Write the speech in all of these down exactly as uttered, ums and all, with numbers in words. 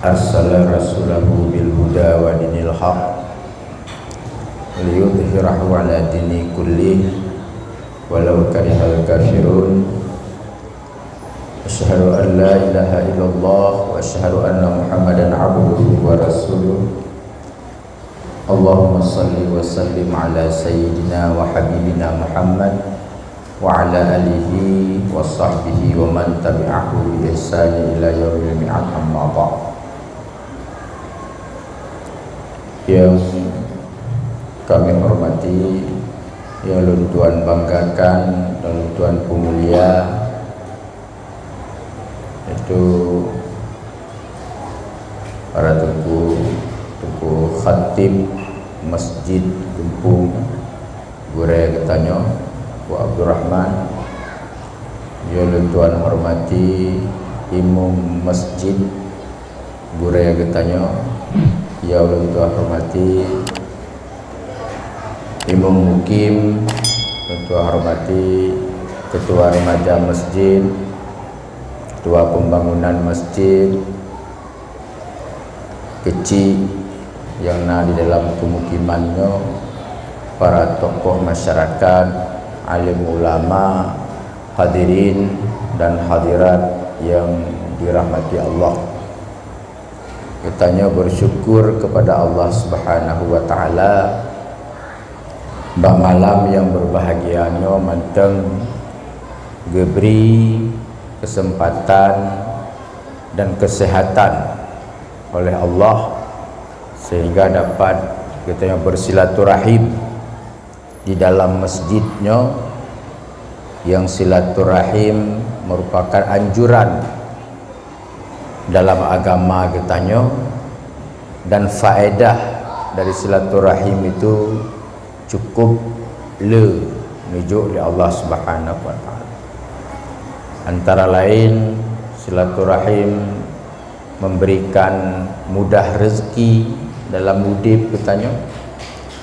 Arsala rasulahu bil huda wa dinil haq liyudhhirahu ala dini kullih walau karihal kafirun. Asyhadu an la ilaha illallah wa asyhadu anna Muhammadan abduhu wa rasuluh. Allahumma shalli wa sallim ala sayyidina wa habibina Muhammad wa ala alihi wa sahbihi wa man tabi'ahu bi ihsani ila yaumil mi'ad, amma ba'd. Yang kami hormati, yang lôn tuan banggakan dan lôn tuan peumulia, yaitu para teungku, teungku khatib Masjid Geumpung, gurée geutanyoe, Teungku Abdurrahman. Yang lôn tuan hormati, imum masjid, gurée geutanyoe. Yang lôn tuan hormati, imum mukim, lôn tuan hormati, ketua remaja masjid, ketua pembangunan masjid, keuchik nyang na di dalam pemukiman nyoe, para tokoh masyarakat, alim ulama, hadirin dan hadirat yang dirahmati Allah. Geutanyoe bersyukur kepada Allah Subhanahu wa Ta'ala, bak malam yang berbahagia nyoe mantong geubri kesempatan dan kesehatan oleh Allah, sehingga dapat geutanyoe bersilaturahim di dalam masjid nyoe, yang silaturahim merupakan anjuran dalam agama geutanyoe, dan faedah dari silaturahim itu cukup le neujok lé Allah Subhanahu wa Ta'ala. Antara lain, silaturahim memberikan mudah rezeki dalam udeb geutanyoe.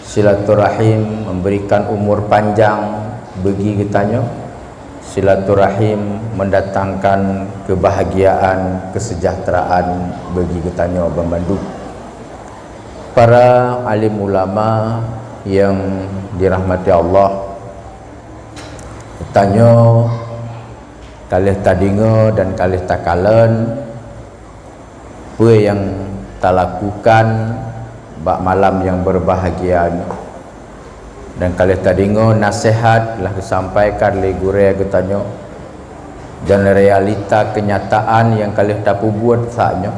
Silaturahim memberikan umur panjang bagi geutanyoe. Silaturahim mendatangkan kebahagiaan, kesejahteraan bagi geutanyoe banmandum. Para alim ulama yang dirahmati Allah, geutanyoe ka lheueh tadeungoe dan ka lheueh takalon peue nyang talakukan bak malam nyang berbahagia nyoe. Dan ka lheueh tadeungoe naseuhat nyang geusampaikan lé gurée geutanyoe, dan realita kenyataan nyang ka lheueh tapeubuet saat nyoe,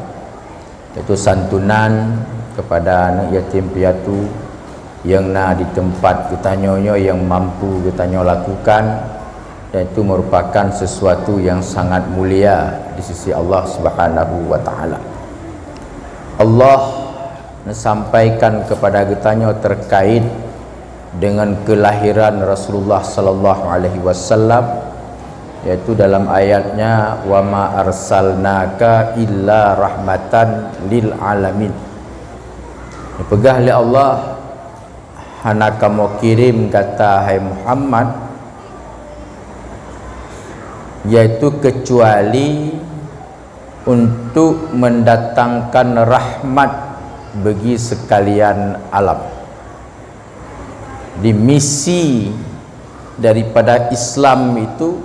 yaitu santunan kepada aneuk yatim piatu nyang na di teumpat geutanyoe nyoe nyang mampu geutanyoe lakukan, dan itu merupakan sesuatu yang sangat mulia di sisi Allah Subhanahu wa Ta'ala. Allah neusampaikan kepada geutanyoe terkait dengan kelahiran Rasulullah sallallahu alaihi wasallam, yaitu dalam ayatnya, "Wa ma arsalnaka illa rahmatan lil alamin." Dipeugah lé Allah, "Hana kamoe kirém gata, hai Muhammad, yaitu keucuali untuk mendatangkan rahmat bagi sekalian alam." Di misi daripada Islam itu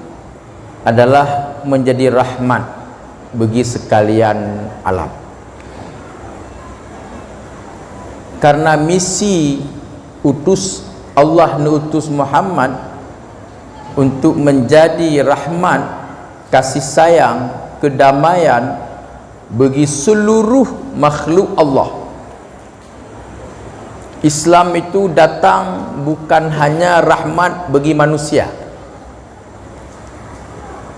adalah menjadi rahmat bagi sekalian alam. Karena misi utus Allah, neutus Muhammad untuk menjadi rahmat, kasih sayang, kedamaian bagi seluruh makhluk Allah. Islam itu datang bukan hanya rahmat bagi manusia.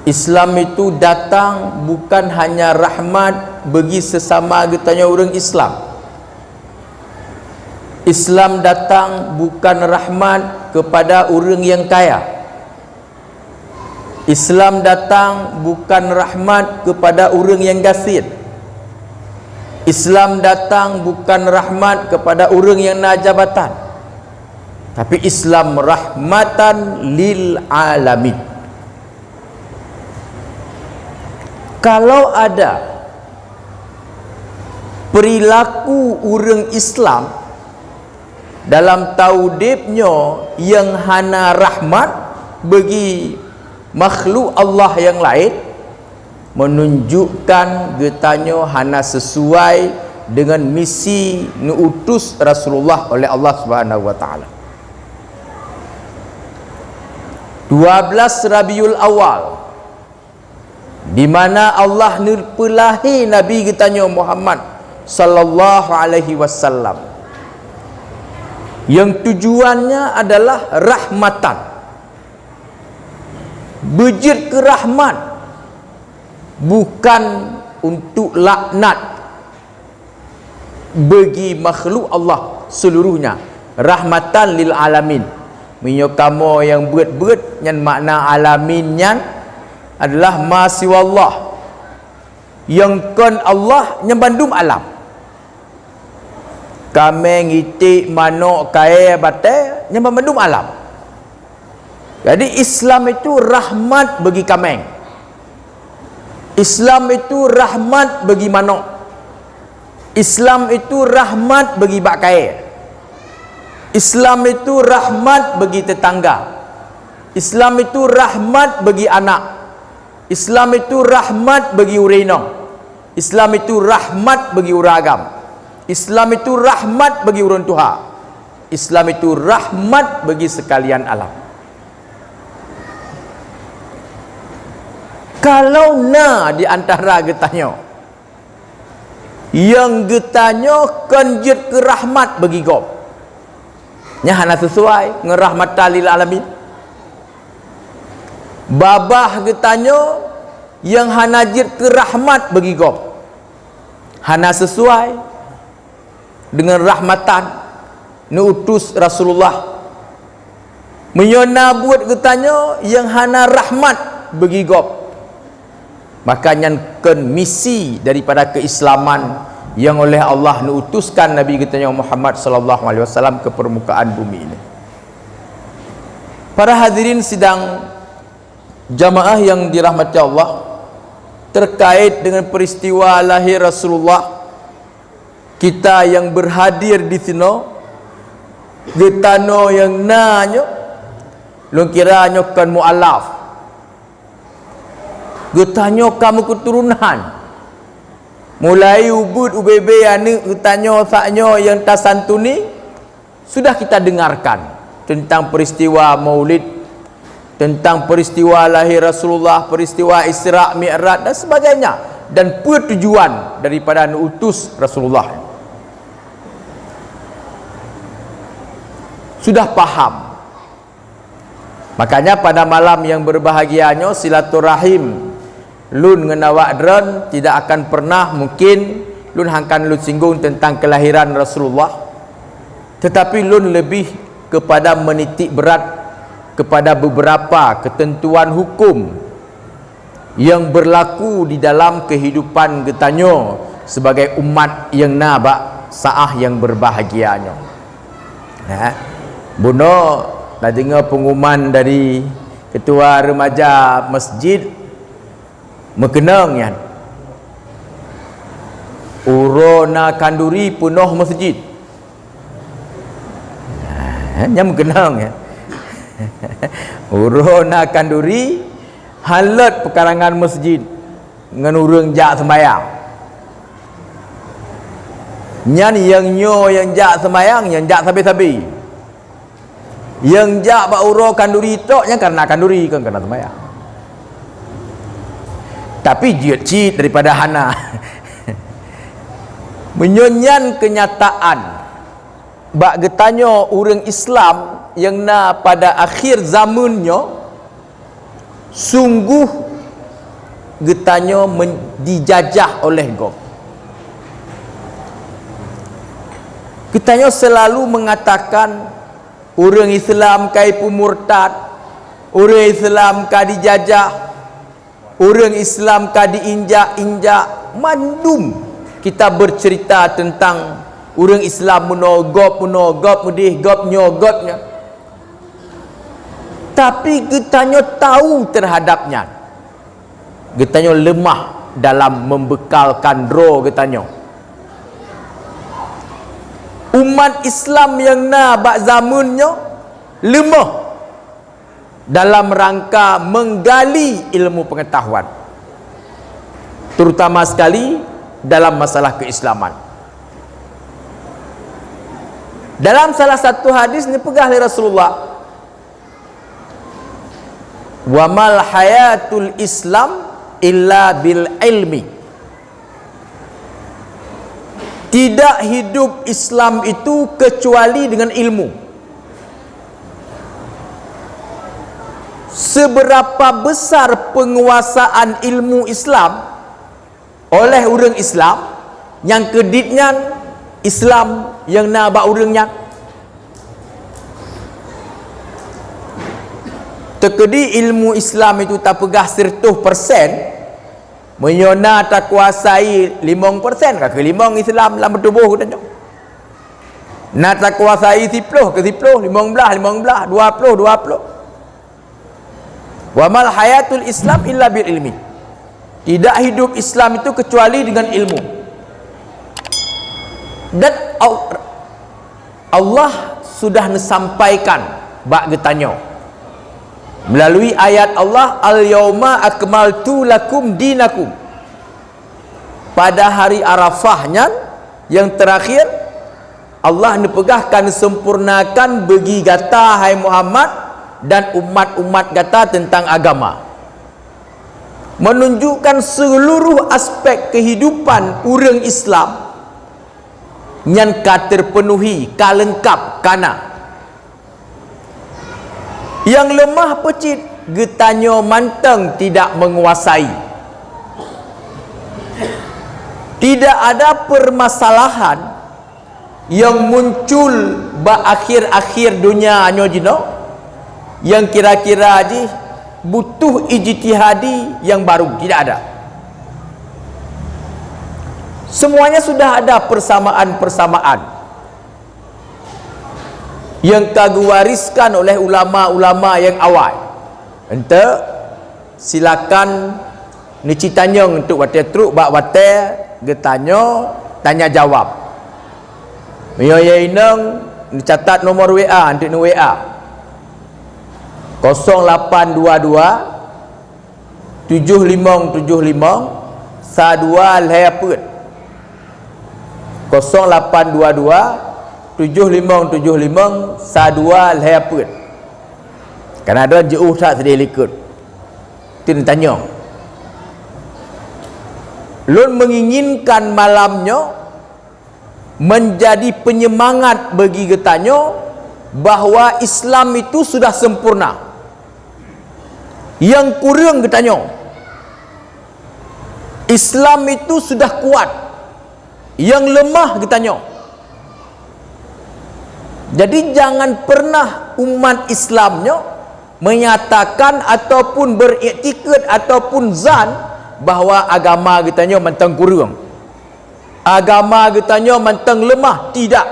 Islam itu datang bukan hanya rahmat bagi sesama geutanyoe ureuëng Islam. Islam datang bukan rahmat kepada ureuëng nyang kaya. Islam datang bukan rahmat kepada ureuëng nyang gasien. Islam datang bukan rahmat kepada ureuëng nyang na jabatan. Tapi Islam rahmatan lil alamin. Kalau ada Perilaku ureuëng Islam dalam taudeb nyoe nyang hana rahmat bagi makhluk Allah nyang laén, menunjukkan geutanyoe hana sesuai dengan misi neuutus Rasulullah oleh Allah Subhanahu wa Taala. Dua belas Rabiul Awal, di mana Allah neupeulahé Nabi geutanyoe Muhammad sallallahu alaihi wasallam, yang tujuannya adalah rahmatan, beujeuet keu rahmat, bukan untuk laknat bagi makhluk Allah seluruhnya, rahmatan lil alamin. Meunyoe kamoe nyang beuet-beuet, nyan makna alamin nyan adalah ma siwa Allah, nyang kon Allah nyang bandum alam. Kaméng, iték, manok, kayée, batée, nyang bandum alam. Jadi, Islam itu rahmat bagi kaméng. Islam itu rahmat bagi manok. Islam itu rahmat bagi bak kayée. Islam itu rahmat bagi tetangga. Islam itu rahmat bagi anak. Islam itu rahmat bagi ureuëng inong. Islam itu rahmat bagi ureuëng agam. Islam itu rahmat bagi ureuëng tuha. Islam itu rahmat bagi sekalian alam. Kalau na di antara geutanyoe nyang geutanyoe kon jeuet keu rahmat bagi gob, nyan hana sesuai ngon rahmatan lil alamin. Babah geutanyoe nyang hana jeuet keu rahmat bagi gob, hana sesuai dengan rahmatan neuutus Rasulullah. Meunyoe na buet geutanyoe nyang hana rahmat bagi gob, maka nyan kon misi daripada keuislaman nyang oleh Allah neuutuskan Nabi geutanyoe Muhammad sallallahu alaihi wasallam ke permukaan bumi ini. Para hadirin sidang jamaah yang dirahmati Allah, terkait dengan peristiwa lahir Rasulullah, kita yang berhadir di sinoe, geutanyoe nyang na nyoe, lôn kira nyoe kon mualaf. Geutanyoe ka meuketurunan. Mulai ubit ubebe aneuëk geutanyoe saat nyoe nyang tasantuni, sudah kita dengarkan tentang peristiwa Maulid, tentang peristiwa lahir Rasulullah, peristiwa Isra Mi'raj dan sebagainya, dan peue tujuan daripada neuutus Rasulullah. Sudah paham. Makanya pada malam yang berbahagia nyoe, silaturahim lôn ngon awak droen tidak akan pernah, mungkin lôn hana akan lôn singgung tentang kelahiran Rasulullah, tetapi lôn lebih kepada menitik berat kepada beberapa ketentuan hukum yang berlaku di dalam kehidupan geutanyoe sebagai umat nyang na bak saat yang berbahagia nyoe. Nah, bunoe na deungoe pengumuman dari ketua remaja masjid, meukeunong nyan. Uroe na khanduri peunoh masjid. Ha, nyan meukeunong nyan. Uroe na khanduri, halot peukarangan masjid ngon ureuëng jak sembayang. Nyan nyang nyoe nyang jak sembayang, nyang jak sabe-sabe. Nyang jak bak uroe khanduri tok nyan karena khanduri, kon karena sembayang. Tapi jeuet cit daripada hana. Meunyoe nyan kenyataan bak geutanyoe ureuëng Islam nyang na pada akhir zaman nyoe, sungguh geutanyoe men-, dijajah oleh gob. Geutanyoe selalu mengatakan, ureuëng Islam ka ipeumurtad, ureuëng Islam ka dijajah, ureuëng Islam ka diinjak-injak. Mandum kita bercerita tentang ureuëng Islam meunoe gob, meunoe gob, meudeh gob, nyoe gob, nyan. Tapi geutanyoe tahu terhadap nyan. Geutanyoe lemah dalam membekalkan droe geutanyoe. Umat Islam nyang na bak zameun nyoe leumoh dalam rangka menggali ilmu pengetahuan, terutama sekali dalam masalah keislaman. Dalam salah satu hadis neupeugah lé Rasulullah, "Wa mal hayatul Islam illa bil ilmi." Tidak hidup Islam itu kecuali dengan ilmu. Seberapa besar penguasaan ilmu Islam oleh ureuëng Islam, nyang keudit nyan Islam nyang na bak ureuëng nyan. Teukeudi ilmu Islam itu tapeugah sireutoh persen, meunyoe na takuasai limong persen, ka keuh limong Islam lam tuboh geutanyoe. Na takuasai siploh, ka keuh siploh, limong blaih, limong blaih, dua ploh, dua ploh. "Wa mal hayatul Islam illa bil ilmi." Tidak hidup Islam itu kecuali dengan ilmu. Dan Al-, Allah sudah neusampaikan bak geutanyoe melalui ayat Allah, "Al-yauma akmaltu lakum dinakum." Pada hari Arafah nyan, nyang teurakhir, Allah neupeugah ka neusempurnakan bagi gata, hai Muhammad, dan umat-umat gata teuntang agama. Menunjukkan seluruh aspek kehidupan ureuëng Islam nyan ka terpenuhi, ka leungkap, ka na. Nyang leumah peucit, geutanyoe mantong tidak menguasai. Tidak ada permasalahan yang muncul bak akhir-akhir dunia nyoe jinoe yang kira-kira jih butuh ijtihadi yang baru, tidak ada. Semuanya sudah ada persamaan-persamaan yang ka geuwariskan oleh ulama-ulama nyang awai. Eunteuk, silakan neuci tanyong eunteuk watée trok bak watée geutanyoe tanya jawab. Meunyoe inong neucatat nomor W A eunteuk neu-W A, kosong lapan dua dua tujoh limong tujoh limong sa dua lhée peuet. Kosong lapan dua dua tujoh limong tujoh limong sa dua lhée peuet. Kana droe jiôh that sideh likot. Tin tanyong. Lôn menginginkan malam nyoe menjadi penyemangat bagi geutanyoe bahwa Islam itu sudah sempurna. Nyang kureueng geutanyoe, Islam itu sudah kuat. Nyang leumah geutanyoe. Jadi, jangan pernah umat Islam nyoe menyatakan ataupun beriktikad ataupun zan bahwa agama geutanyoe mantong kureueng. Agama geutanyoe mantong leumah, tidak.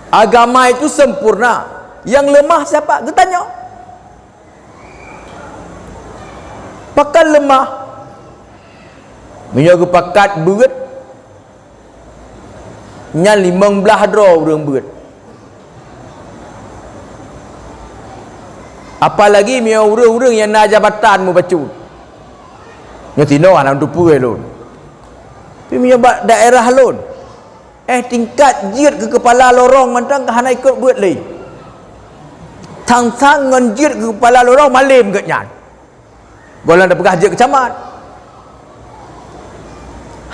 Agama itu sempurna. Nyang leumah siapa? Geutanyoe. Pakon leumah? Meunyoe geupakat beuet, nyan limong blaih droe ureuëng beuet. Apalagi meunyoe ureuëng-ureuëng nyang na jabatan mubacut. Nyoe tinoe hana teupeue lôn. Tapi meunyoe bak daerah lôn, eh, tingkat jeuet keu keupala lorong mantong ka hana ikot beuet lé. Sang-sang ngon jeuet keu keupala lorong malém geuhnyan. Gohlom tapeugah jeuet keu camat.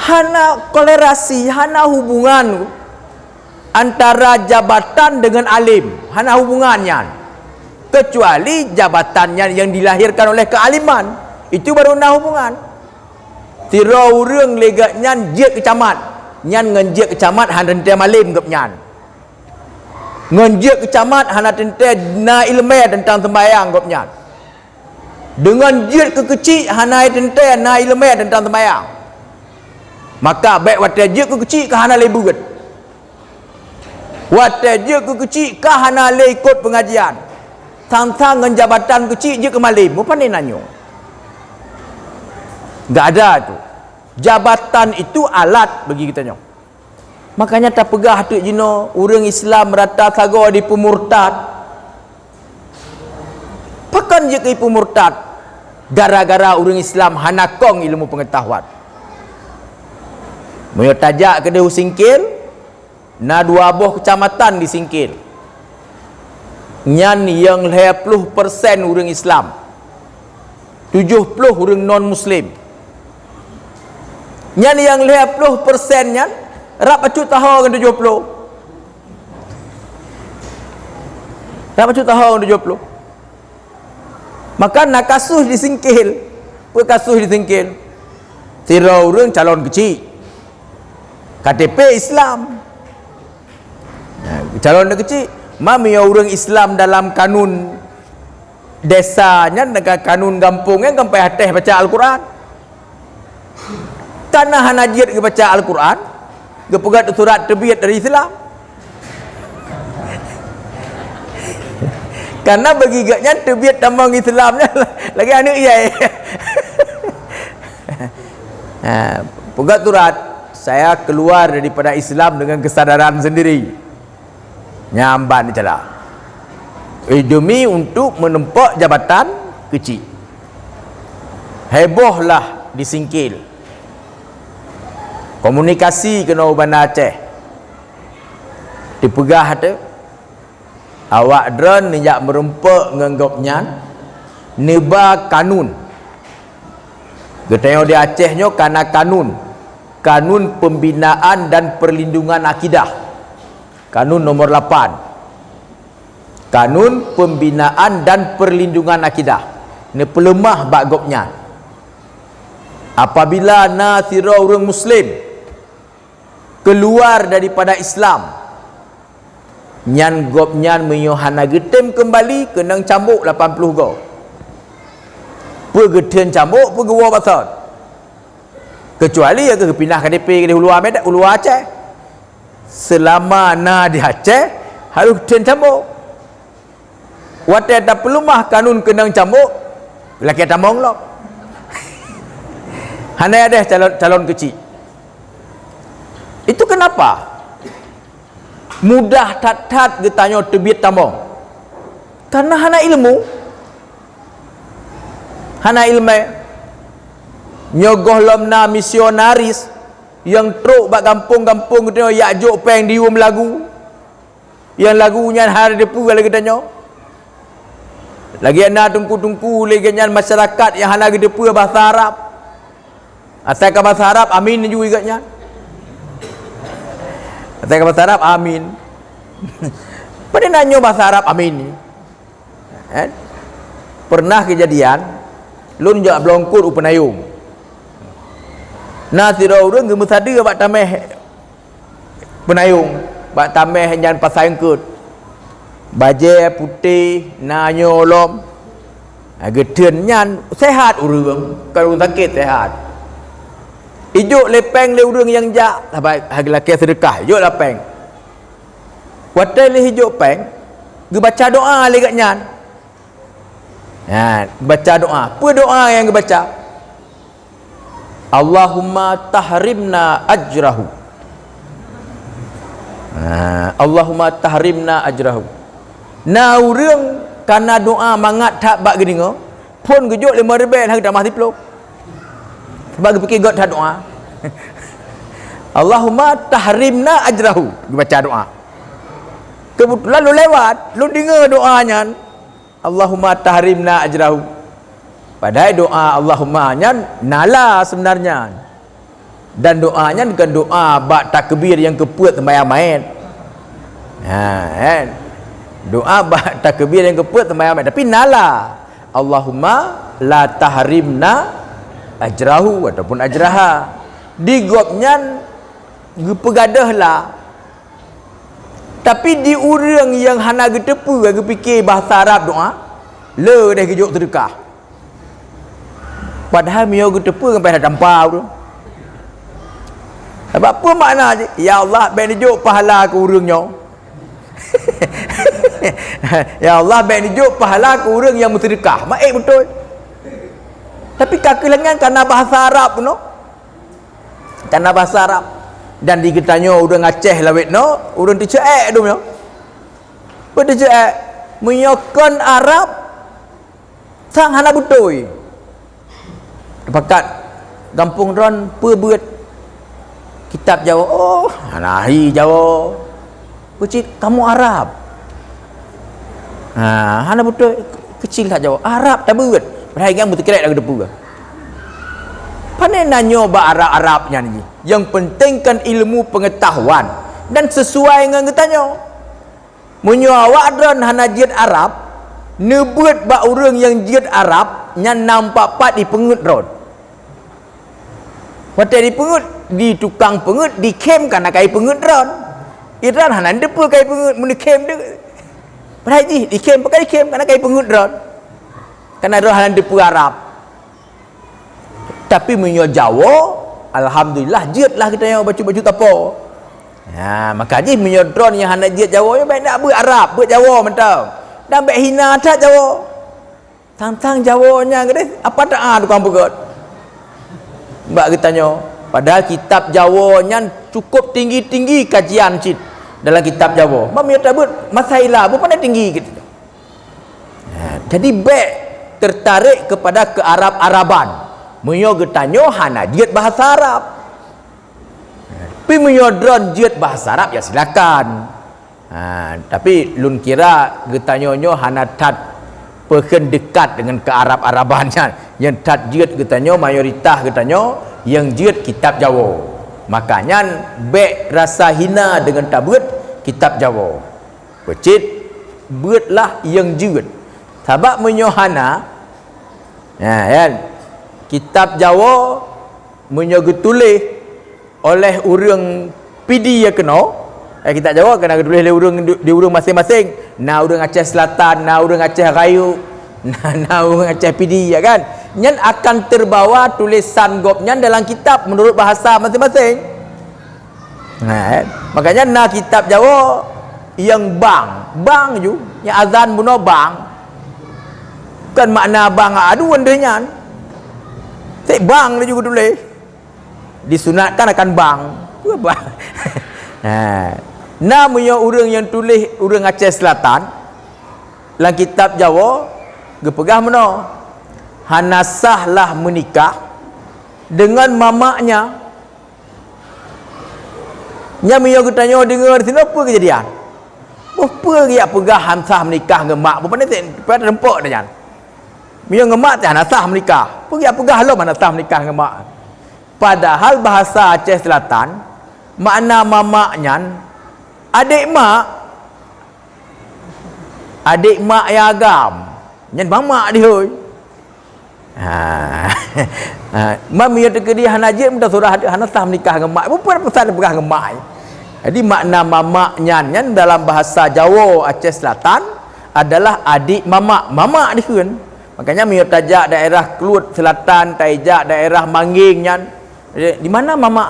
Hana kolerasi, hana hubungan antara jabatan dengan alim. Hana hubungan nyan. Kecuali jabatan nyan yang dilahirkan oleh kealiman. Itu baru na hubungan. Sidroe ureuëng lé geuhnyan jeuet keu camat. Nyan ngon jeuet keu camat hana teuntée malém gobnyan. Ngon jeuet keu camat hana teuntée na iéleumé teuntang seumbahyang gobnyan. Deungon jeuet keu keuchik hana teuntée na iéleumé teuntang seumbahyang. Maka bék watée jeuet keu keuchik ka hana lé beuet. Watée jeuet keu keuchik ka hana lé ikot peungajian. Sang-sang ngon jabatan keuchik jeuet keu malém. Mupane na nyoe? Gak ada tu. Jabatan itu alat bagi geutanyoe. Makanya tapeugah teuk jinoe, ureuëng Islam rata sagoe dipeumurtad. Pakon jeuet keu ipeumurtad? Gara-gara ureuëng Islam hana kong ilmu peungeutahuan. Meunyoe tajak keudeh u Singkil, na dua boh keucamatan di Singkil. Nyan nyang lhée ploh persen ureuëng Islam, tujoh ploh ureuëng non-muslim. Nyan nyang lhée ploh persen nyan, rab bacut taho ngon tujoh ploh. Rab bacut taho ngon tujoh ploh. Maka na kasus di Singkil. Peue kasus di Singkil? Sidroe ureuëng calon keuchik. K T P Islam. Nah, calon keuchik. Ma meunyoe ureuëng Islam dalam kanun desa nyan, dengan kanun gampông nyan, kan payah teh baca Al-Quran. Kana hana jeuet geubaca Al-Quran, geupeugah surat teubiet dari Islam. Karena bagi gobnyan teubiet tamong Islam nyan lagée aneuëk yai. Ha, peugah surat, saya keluar daripada Islam dengan kesadaran sendiri. Nyan ban dicala. Eh, demi untuk menumpok jabatan keuchik. Heboh lah di Singkil. Komunikasi keunoe u Banda Aceh. Dipeugah teuk, awak droe neujak meurumpok ngon gobnyan, neuba kanun. Geutanyoe di Aceh nyoe kana kanun, Kanun Pembinaan dan Perlindungan Akidah. Kanun nomor lapan. Kanun Pembinaan dan Perlindungan Akidah neupeuleumah bak gobnyan. Apabila na sidroe ureuëng muslim keuluar daripada Islam, nyan gobnyan meunyoe hana geutem keumbali keunong cambok lapan ploh goe. Peue geutheun cambok, peue geuwoe bak thon. Keucuali ya geupindah K T P di uluwa Medan, uluwa Aceh. Seulama na di Aceh, harôh theun cambok. Watée tapeuleumah kanun keunong cambok, lakée tamong lom. Hana adeh calon, calon keuchik. Itu kenapa? Mudah that-that geutanyoe teubiet tamong. Karena hana ilmu. Hana iéleumé. Nyoe gohlom na misionaris nyang trok bak gampông-gampông geutanyoe jak jok péng diyuem lagu. Nyang lagu nyan hana teupeue lé geutanyoe. Lagée na teungku-teungku lagée nyan masyarakat nyang hana geuteupeue basa Arab. Asai ka basa Arab, amin ju gobnyan. Asai ka basa Arab, amin. Padahai na nyoe basa Arab, amin. Eh? Pernah keujadian, lôn jak bloe eungkôt u Peunayong. Na sidroe ureuëng geumeusadeue bak taméh Peunayong, bak taméh nyan pasai eungkôt. Bajée putéh, na nyoe lom. Ha, geutheun nyan seuhat ureuëng, kon ureuëng sakét, seuhat. Ijok lé péng lé ureuëng nyang jak, saban lakée seudeukah, ijok lah péng. Watée lheueh ijok péng, geubaca doá lé gobnyan. Ha, geubaca doá. Peue doá nyang geubaca? "Allahumma tahrimna ajrahu." Ha, "Allahumma tahrimna ajrahu." Na ureuëng kana doá mangat that bak geudeungoe, phon geujok limong ribée hana geutamah siplôh. Sabab geupike gét that doá. "Allahumma tahrimna ajrahu," geubaca doá. Keubeutulan lôn lewat, lôn deungoe doá nyan, "Allahumma tahrimna ajrahu." Padahai doá Allahumma nyan nala sebenarnya. Dan doá nyan bukan doá bak takbir nyang keupeuet sembahyang maet. Ha, kan? Doá bak takbir nyang keupeuet sembahyang maet, tapi nala. "Allahumma la tahrimna ajrahu ataupun ajraha." Di gobnyan geupeugadôh lah. Tapi di ureuëng nyang hana geuteupeue geupike bahasa Arab doá, le deh geujok seudeukah. Padahai meunyoe geuteupeue sampai tatampa tu. Sabab peue makna jih? "Ya Allah, bék neujok pahala keu ureuëng nyoe." "Ya Allah, bék neujok pahala keu ureuëng nyang meuseudeukah." Maék beutôi. Tapi ka keuh lagée nyan kana bahasa Arab bunoe. Kana bahasa Arab. Dan di geutanyoe ureuëng Aceh lawét nyoe, ureuëng teuceuek dum nyoe. Peue teuceuek? Meunyoe kon Arab, sang hana beutôi. Teupakat gampông droen peubeuet kitab Jawoe. Oh, hana hi Jawoe. Peucit kamoe Arab. Ha, hana beutôi keucil that Jawoe. Arab tabeuet. Padahai nyan beuteukrek dah geuteupeu. Pane na nyoe bak Arab-Arab nyan jih. Yang penting kan ilmu pengetahuan dan sesuai ngon geutanyoe. Meunyoe awak droen hana jeuet Arab, neubeuet bak ureuëng nyang jeuet Arab, nyan nampak pat dipeungeuet droen. Watée dipeungeuet, di tukang peungeuet, dikhém kana kai peungeuet droen. Idroen hana neuteupeue kai peungeuet, meuneukhém deuek. Padahai jih dikhém, pakon dikhém, kana kai peungeuet droen. Kana droen hana neuteupeue Arab. Tapi meunyoe Jawoe, alhamdulillah, jeuet lah geutanyoe bacut-bacut tapo. Ha, maka jih meunyoe droen nyang hana jeuet Jawoe, nyoe bék nak beuet Arab, beuet Jawoe mantong. Dan bék hina that Jawoe. Tang-tang Jawoe nyan keudeh, apa taa tukang peugét? Bak geutanyoe, padahal kitab Jawoe nyan cukup tinggi-tinggi kajian cit dalam kitab Jawoe. Bah meunyoe tabeuet masalah, beu pandai tinggi gitu. Ha, jadi bék tertarik kepada kearab-araban. Meunyoe geutanyoe hana jeuet bahasa Arab. Tapi meunyoe droen jeuet bahasa Arab, ya silakan. Ha, tapi lôn kira geutanyoe nyoe hana that peukheun dekat dengan kearab-araban nyan. Nyang that jeuet geutanyoe, mayoritas geutanyoe nyang jeuet kitab Jawoe. Maka nyan bék rasa hina dengan tabeuet kitab Jawoe. Peucit, beuetlah nyang jeuet. Sabab meunyoe hana, ha, kan? Kitab Jawoe meunyoe geutuléh oleh ureuëng Pidie keunoe, eh, kitab Jawoe kana geutuléh lé ureuëng di, di ureuëng maséng-maséng. Na ureuëng Aceh Selatan, na ureuëng Aceh Rayeuk, na, na ureuëng Aceh Pidie, ya kan? Nyan akan terbawa tulisan gobnyan dalam kitab menurut bahasa maséng-maséng. Nah, eh. Makanya na kitab Jawoe nyang bang. Bang ju, nyang azan bunoe bang. Kan makna bang adu deh nyan. Cit bang laju geutuléh. Disunatkan akan bang. Peue bang? Ha. Na meunyoe ureuëng nyang tuléh ureuëng Aceh Selatan, lam kitab Jawoe geupeugah meunoe, hana sah lah meunikah dengan mamaknya. Nyan meunyoe geutanyoe deungoe disinoe peue keujadian? Boh peue geujak peugah han sah meunikah ngon mak, boh pane teuh, pada reumpok dah nyan. Meunyoe ngon mak teuh hana sah meunikah. Peue geujak peugah lom hana sah meunikah ngon mak? Padahal bahasa Aceh Selatan, makna mamak nyan adék mak. Adék mak nyang agam, nyan mamak dihôi. Ha. Ha, man meunyoe teukeudi hana jeuet meudasurah hana sah meunikah ngon mak. Peue peusan peugah ngon mak? Jadi makna mamak nyan, nyan dalam bahasa Jawoe Aceh Selatan adalah adék mamak, mamak dikheun. Makanya meunyoe tajak daerah Kluet Selatan, tajak daerah Manggeng nyan, eh, di mana mamak?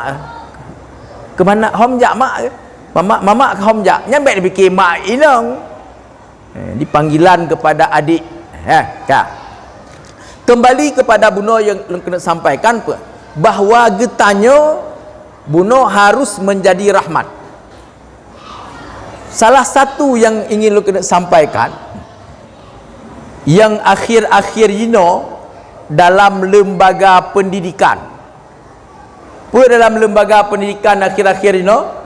Keu mana hom jak mak? Mamak, mamak keu hom jak. Nyan bék dipike mak inong. Eh, di panggilan kepada adik. Eh, ka. Kembali kepada bunoe nyang lôn keuneuk sampaikan, bahwa geutanyoe bunoe harus menjadi rahmat. Salah satu yang ingin lôn keuneuk sampaikan, yang akhir-akhir inoe dalam lembaga pendidikan. Peue dalam lembaga pendidikan akhir-akhir inoe?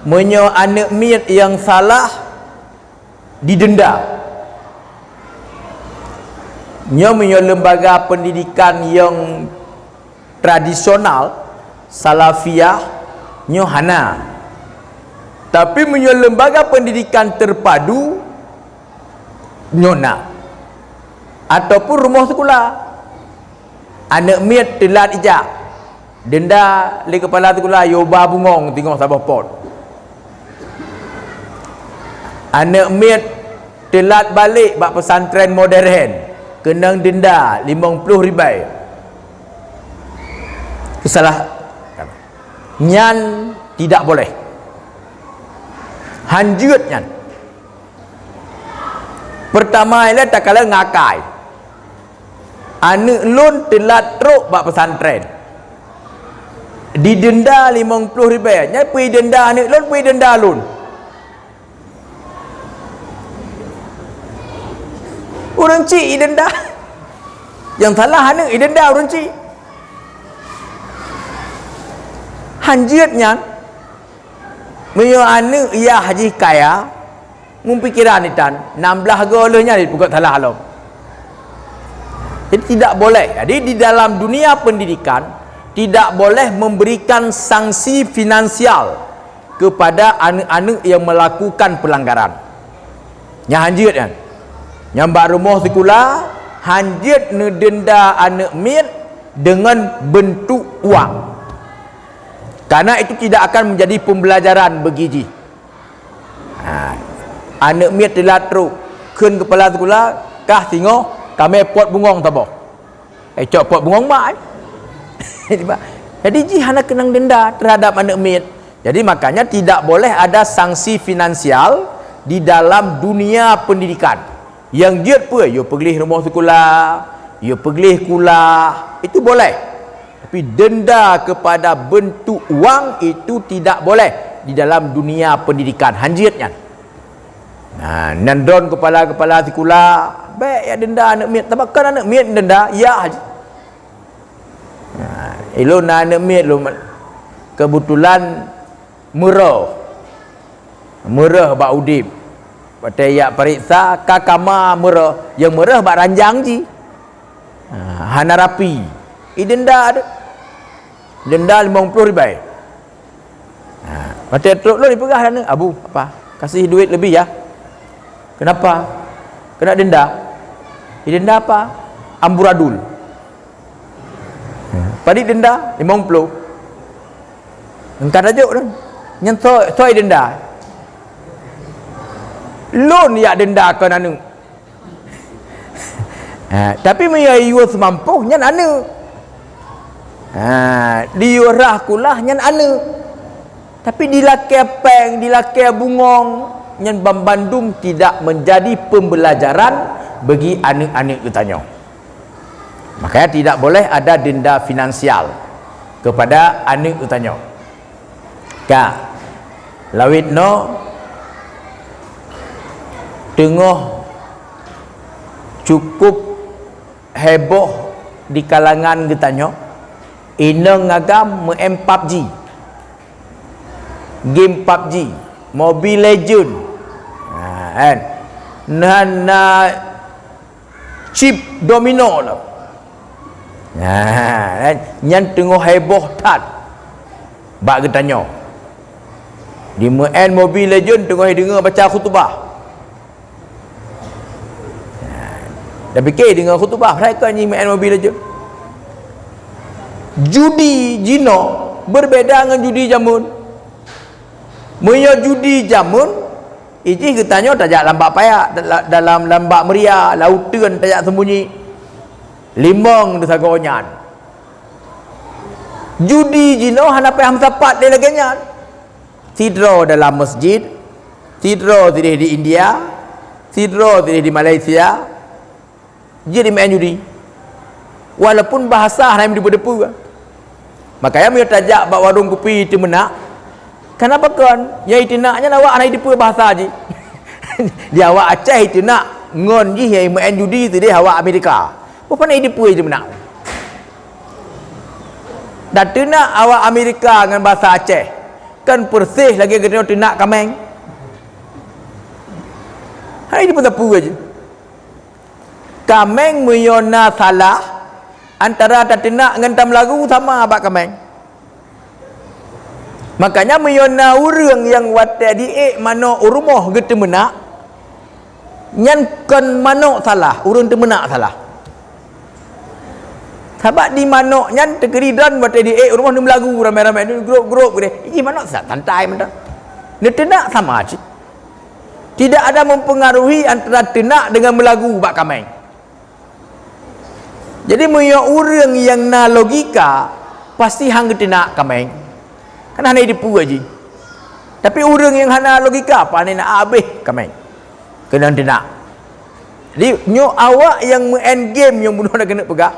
Meunyoe aneuëk miet nyang salah, didenda. Nyoe meunyoe lembaga pendidikan nyang tradisional, salafiyah, nyoe hana. Tapi meunyoe lembaga pendidikan terpadu, nyoe na. Ataupun rumoh sikula. Aneuëk miet teulat ijak, denda lé keupala sikula, yoba bungong singoh saboh pot. Aneuëk miet teulat balek bak pesantren modern, keunong denda limong ploh ribèe. Keusalah nyan tidak boleh. Han jeuet nyan. Pertama ilée takalon ngakai. Aneuëk lôn teulat trok bak pesantren. Didenda limong ploh ribèe. Nyan peue idenda aneuk lôn, peue idenda lôn? Ureueng chik idenda. Nyang salah aneuk idenda ureueng chik. Han jeuet nyan. Meunyoe aneuk yah jih kaya, ngon pikeran itan, nam blah goe lheueh nyan dipeugöt salah lom. Jadi tidak boleh. Jadi di dalam dunia pendidikan, tidak boleh memberikan sanksi finansial kepada aneuk-aneuk yang melakukan pelanggaran. Nyan han jeuet nyan. Nyang bak rumoh sikula, han jeuet neudenda aneuk miet dengan bentuk uang. Karena itu tidak akan menjadi pembelajaran bagi jih. Ha, aneuk miet teulat trok, kheun kepala sikula, "Kah singoh, kamoe pot bungong saboh." Eh, cok pot bungong mak, eh. Jadi, jih hana keunong denda terhadap aneuk miet. Jadi, makanya tidak boleh ada sanksi finansial di dalam dunia pendidikan. Nyang jeuet peue? Yue peugleh rumoh sikula, yue peugleh kulah, itu boleh. Tapi denda kepada bentuk uang itu tidak boleh di dalam dunia pendidikan. Han jeuet nyan. Nah, nyan droen kepala-kepala sikula, bèk ya denda aneuk miet. Tapi kan aneuk miet denda, ya haji. Nah, ilôn na aneuk miet lôn, kebetulan meurôh. Meurôh bak udeb. Watèe jak pareksa, ka kama meurôh, nyang meurôh bak ranjang jih. Ha, hana rapi. Idenda tu. Denda limong ploh ribèe. Ha, watèe trok lôn ipeugah aneuk, "Abu, apa? Kasih duit lebih ya." "Kenapa?" "Kena denda." "Idenda apa?" "Amburadul." Padit denda? Limong ploh. Engka tajok tu. Nyan soe, soe denda? Lôn jak denda kon aneuk. Ha, tapi meunyoe yue seumampoh, nyan aneuk. Ha, di yue rhah kulah, nyan aneuk. Tapi dilakèe pèng, dilakèe bungong, nyan banmandum tidak menjadi pembelajaran bagi aneuk-aneuk geutanyoe. Makanya tidak boleh ada denda finansial kepada aneuk geutanyoe. Ka, lawét noe teungoh cukup heboh di kalangan geutanyoe, inong agam meu'en PUBG. Game PUBG, Mobile Legend. Ha, kan? Na, na chip domino lom. Ha, kan? Nyan teungoh heboh that bak geutanyoe. Di meu'en Mobile Legend teungoh deungoe baca khutubah. Dah pikir deungoe khutubah, padahai kon nyan meu'en Mobile Legend. Judi jinoe berbeda ngon judi jameun. Meunyoe judi jameun, ijih geutanyoe tajak lam bak payak, da-, dalam, lam bak meuria, lam uteuen tajak sembunyi. Limong teusagoe nyan. Judi jinoe hana payah meusapat lé lagèe nyan. Sidroe dalam masjid, sidroe sideh di India, sidroe sideh di Malaysia, jeuet jimeu'en judi. Walaupun bahasa hana jiteupeue-teupeue. Makanya meunyoe tajak bak warong kupi teumeunak, kenapa kon? Nyang jiteunak nyan awak hana jiteupeue bahasa jih. Di awak Aceh jiteunak ngon jih nyang jimeu'en judi sideh awak Amerika. Peue hana jiteupeue jiteumeunak. Dan teunak awak Amerika ngon bahasa Aceh, kan persis lagèe geutanyoe teunak kaméng. Hai di peue-peue jih. Kaméng meunyoe na salah, antara tateunak ngon tameulagu sama bak kaméng. Makanya meunyoe na ureueng nyang watèe jiék manok u rumoh geuteumeunak, nyan kon manok salah, ureueng teumeunak salah. Sabab di manok nyan teukeudi droen watèe jiék u rumoh neumeulagu ramé-ramé, neugrôp-grôp keudéh. Jih manok sa-, santai mantong. Neuteunak sama cit. Tidak ada mempengaruhi antara teunak dengan meulagu bak kaméng. Jadi meunyoe ureueng nyang na logika, pasti han geuteunak kaméng. Kan hana jiteupeue jih. Tapi ureueng nyang hana logika, pane na abéh kaméng. Keunan teunak. Jadi nyoe awak nyang meu'en game nyang bunoe na keuneuk peugah,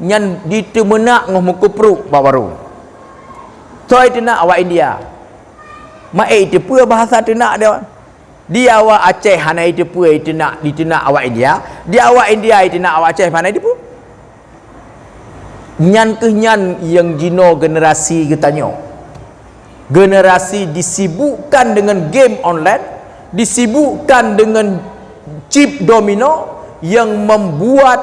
nyan jiteumeunak ngon meukeupruek bak warong. Soe teunak awak India. Maé iteupeue bahasa teunak dia. Di awak Aceh hana iteupeue teunak, diteunak awak India. Di awak India iteunak awak Aceh hana iteupeue. Nyan keuh nyan nyang jinoe generasi geutanyoe. Generasi disibukkan dengan game online, disibukkan dengan chip domino yang membuat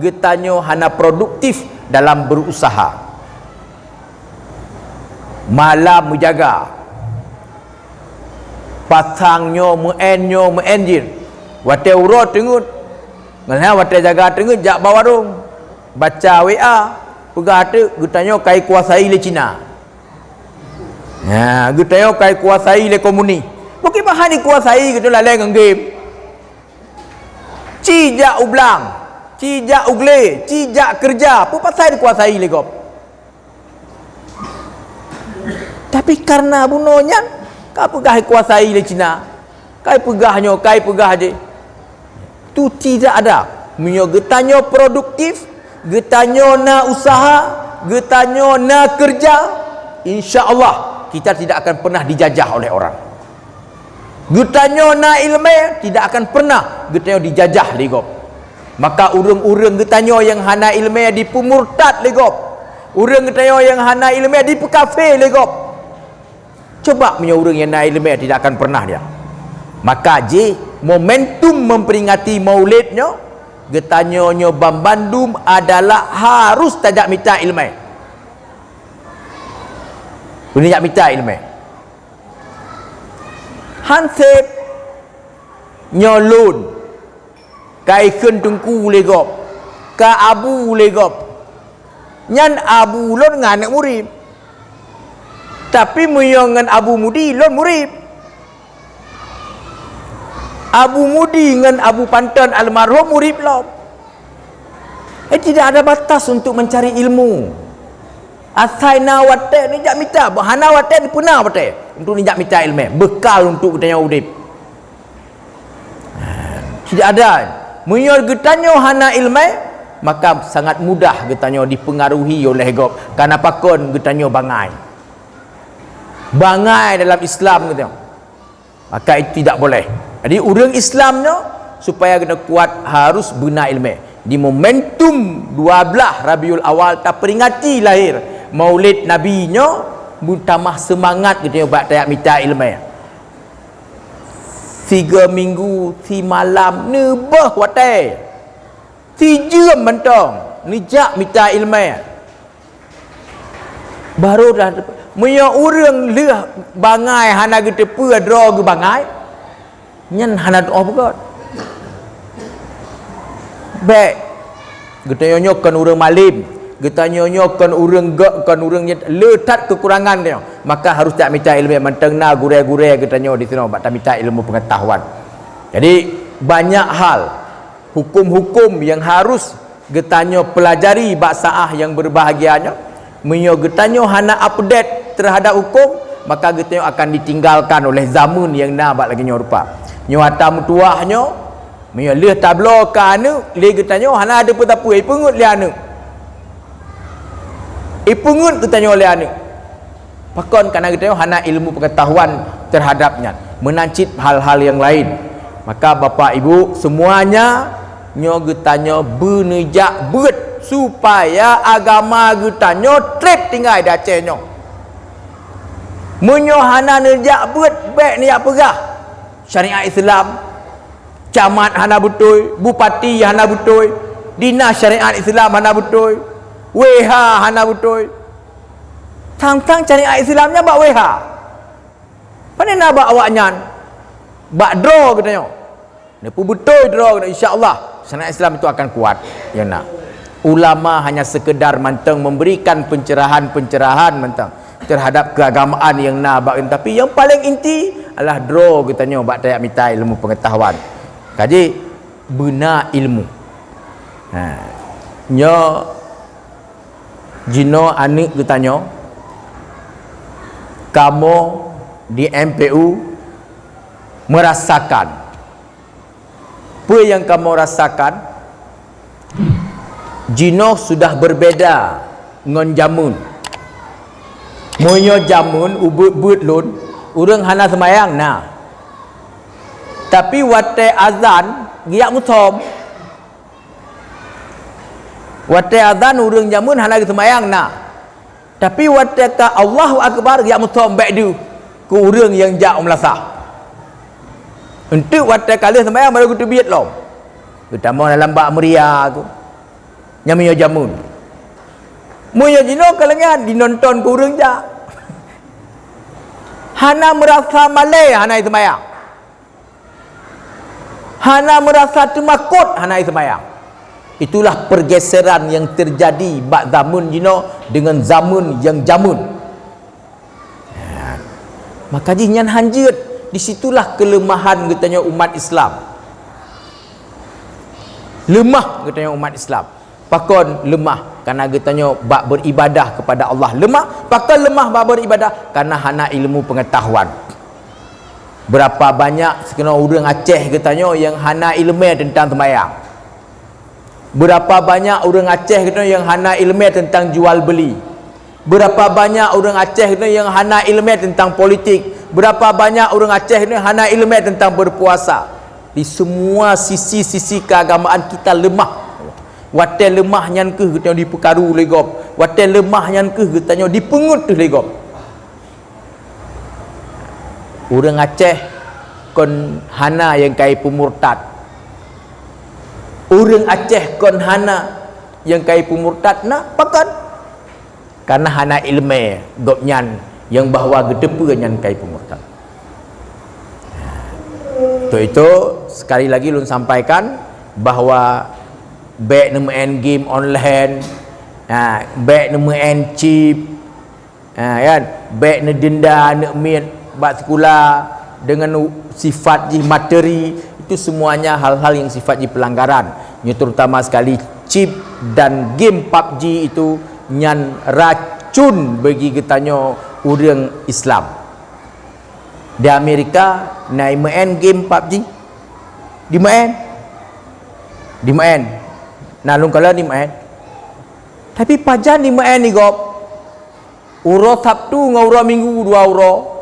geutanyoe hana produktif dalam berusaha. Malam meujaga. Pasang nyoe meu'en, nyoe meu'en jih. Watée uroe teungeut, ngon watée jaga teungeut jak bak warong. Baca W A, peugah teuk geutanyoe ka ikuasai lé Cina. Nah, geutanyoe ka ikuasai lé komunis. Bukon bah hana ikuasai geutanyoe lalée ngon game. Ci jak u blang, ci jak u glé, ci jak keureuja, peue pasai dikuasai lé gob. Tapi karena bunoe nyan ka peugah ikuasai lé Cina, ka peugah nyoe, ka peugah jih. Tu tidak ada. Meunyoe geutanyoe produktif, geutanyoe na usaha, geutanyoe na keureuja, insya Allah kita tidak akan pernah dijajah oleh orang. Geutanyoe na iéleumé, tidak akan pernah geutanyoe dijajah lé gob. Maka ureuëng-ureuëng geutanyoe nyang hana iéleumé dipeumurtad lé gob. Ureuëng geutanyoe nyang hana iéleumé dipeukafé lé gob. Coba meunyoe ureuëng nyang na iéleumé tidak akan pernah dia. Maka jih momentum memperingati Maulid nyoe, geutanyoe nyoe banmandum adalah harus tajak mita iéleumé. Beuneuh jak mita iéleumé. Hanseb nyoe lôn, ka ikheun teungku lé gob, ka abu lé gob. Nyan abu lôn ngon aneuëk murit. Tapi meunyoe ngon Abu Mudi, lôn murit. Abu Mudi ngon Abu Panton almarhum murit lom. Eh, tidak ada batas untuk mencari ilmu. Asai na watée neujak mita, bah hana watée neupeuna watée untuk neujak mita iéleumé, bekal untuk geutanyoe udeb. Tidak ada. Meunyoe geutanyoe hana iéleumé, maka sangat mudah geutanyoe dipengaruhi oleh gob. Karena pakon geutanyoe bangai. Bangai dalam Islam geutanyoe. Maka itu tidak boleh. Jadi ureuëng Islam nyoe supaya kena kuat harus beuna iéleumé. Di momentum dua belas Rabiul Awal taperingati lahir Maulid Nabi nyoe, meutamah seumangat geutanyoe bak tajak mita iéleumé. Tiga minggu simalam neubeuh watée. Sijeuem mantong neujak mita iéleumé. Baru dah, meunyoe ureuëng lheueh bangai hana geuteupeue droe geubangai, nyan hana tuoh beugét. Bék, geutanyoe nyoe kon ureuëng malem, geutanyoe nyoe kon ureuëng gét, kon ureuëng nyet, le that keukurangan nyoe, maka harus jak mita iéleumé mantong na gurée-gurée geutanyoe disinoe bak tamita ilmu pengetahuan. Jadi banyak hal hukum-hukum nyang harus geutanyoe peulajari bak saát nyang beubahgia nyoe. Meunyoe geutanyoe hana update terhadap hukum, maka geutanyoe akan ditinggalkan oleh zaman nyang na bak lagée nyoe rupa. Nyoe ata meutuwah nyoe, meunyoe lheueh tabloe keu aneuëk lé geutanyoe hana teupeue-teupeue, ipeungeuet lé aneuëk. Ipeungeuet geutanyoe lé aneuëk. Pakon? Karena geutanyoe hana ilmu pengetahuan terhadap nyan, meunan cit hal-hal nyang laén. Maka Bapak Ibu semuanya, nyoe geutanyoe beuneujak beuet supaya agama geutanyoe treb tinggai di Aceh nyoe. Meunyoe hana neujak beuet, bék neujak peugah syariat Islam. Camat hana beutôi, bupati hana beutôi, dinas syariat Islam hana beutôi, W H hana beutôi. Sang-sang syariat Islam nyan bak W H. Pane na bak awaknyan? Bak droe geutanyoe. Neupeubeutôi droe geutanyoe, insya Allah syariat Islam itu akan kuat. Ya na. Ulama hanya sekedar mantong memberikan pencerahan-pencerahan mantong terhadap keagamaan nyang na bak, tapi nyang paling inti adalah droe geutanyoe bak tajak mita ilmu pengetahuan. Kaji beuna ilmu. Ha. Nyoe jinoe aneuëk geutanyoe, kamoe di M P U merasakan. Peue nyang kamoe rasakan? Jinoe sudah berbeda ngon jameun. Meunyoe jameun ubeuet-beuet lôn, ureuëng hana seumayang na. Tapi watée azan, geujak musöm. Watée azan ureuëng jameun hana geuseumayang na. Tapi watée ka Allahu Akbar, geujak musöm bék deuh keu ureuëng nyang jak u meulasah. Enteuk watée ka lheueh seumayang baru geuteubiet lom. Geutamong dalam bak meuria tu. Nyang meunyoe jameun. Meunyoe jinoe ka leungan, jinonton keu ureuëng jak. Hana meurasa malée, hana seumayang. Hana meurasa teumakot, hana seumayang. Itulah pergeseran yang terjadi bak zameun jinoe dengan zameun nyang jameun. Maka jih nyan hanjeuet, disitulah kelemahan geutanyoe umat Islam. Leumah geutanyoe umat Islam. Pakon leumah? Karena geutanyoe bak beribadah kepada Allah leumah. Pakon leumah bak beribadah? Karena hana ilmu pengetahuan. Berapa banyak sikeunoe ureuëng Aceh geutanyoe yang hana ileumé tentang sembahyang. Berapa banyak ureuëng Aceh geutanyoe yang hana ileumé tentang jual beli. Berapa banyak ureuëng Aceh geutanyoe yang hana ileumé tentang politik. Berapa banyak ureuëng Aceh geutanyoe hana ileumé tentang berpuasa. Di semua sisi-sisi keagamaan kita lemah. Watée lemah nyan keuh geutanyoe dipeukaru lé gob. Watée lemah nyan keuh geutanyoe dipeungeut lé gob. Ureuëng Aceh kon hana nyang kai peumurtad. Ureuëng Aceh kon hana nyang kai peumurtad na pakon? Karena hana ileumé gobnyan nyang bahwa geuteupeue nyan kai peumurtad. Untuk itu, sekali lagi lôn sampaikan bahwa bék neumeu'en game online, ha, bék neumeu'en chip, ha, kan? Bék neudenda aneuk miet bak sikula dengan u-, sifat jih materi, itu semuanya hal-hal yang sifat jih pelanggaran. Nyoe terutama sekali chip dan game pabji itu nyan racun bagi geutanyoe ureuëng Islam. Di Amerika na imeu'en game pabji? Dimeu'en? Dimeu'en. Na lôn kalon dimeu'en. Tapi pajan dimeu'en di gob? Uroe Sabtu ngon uroe Minggu dua uroe.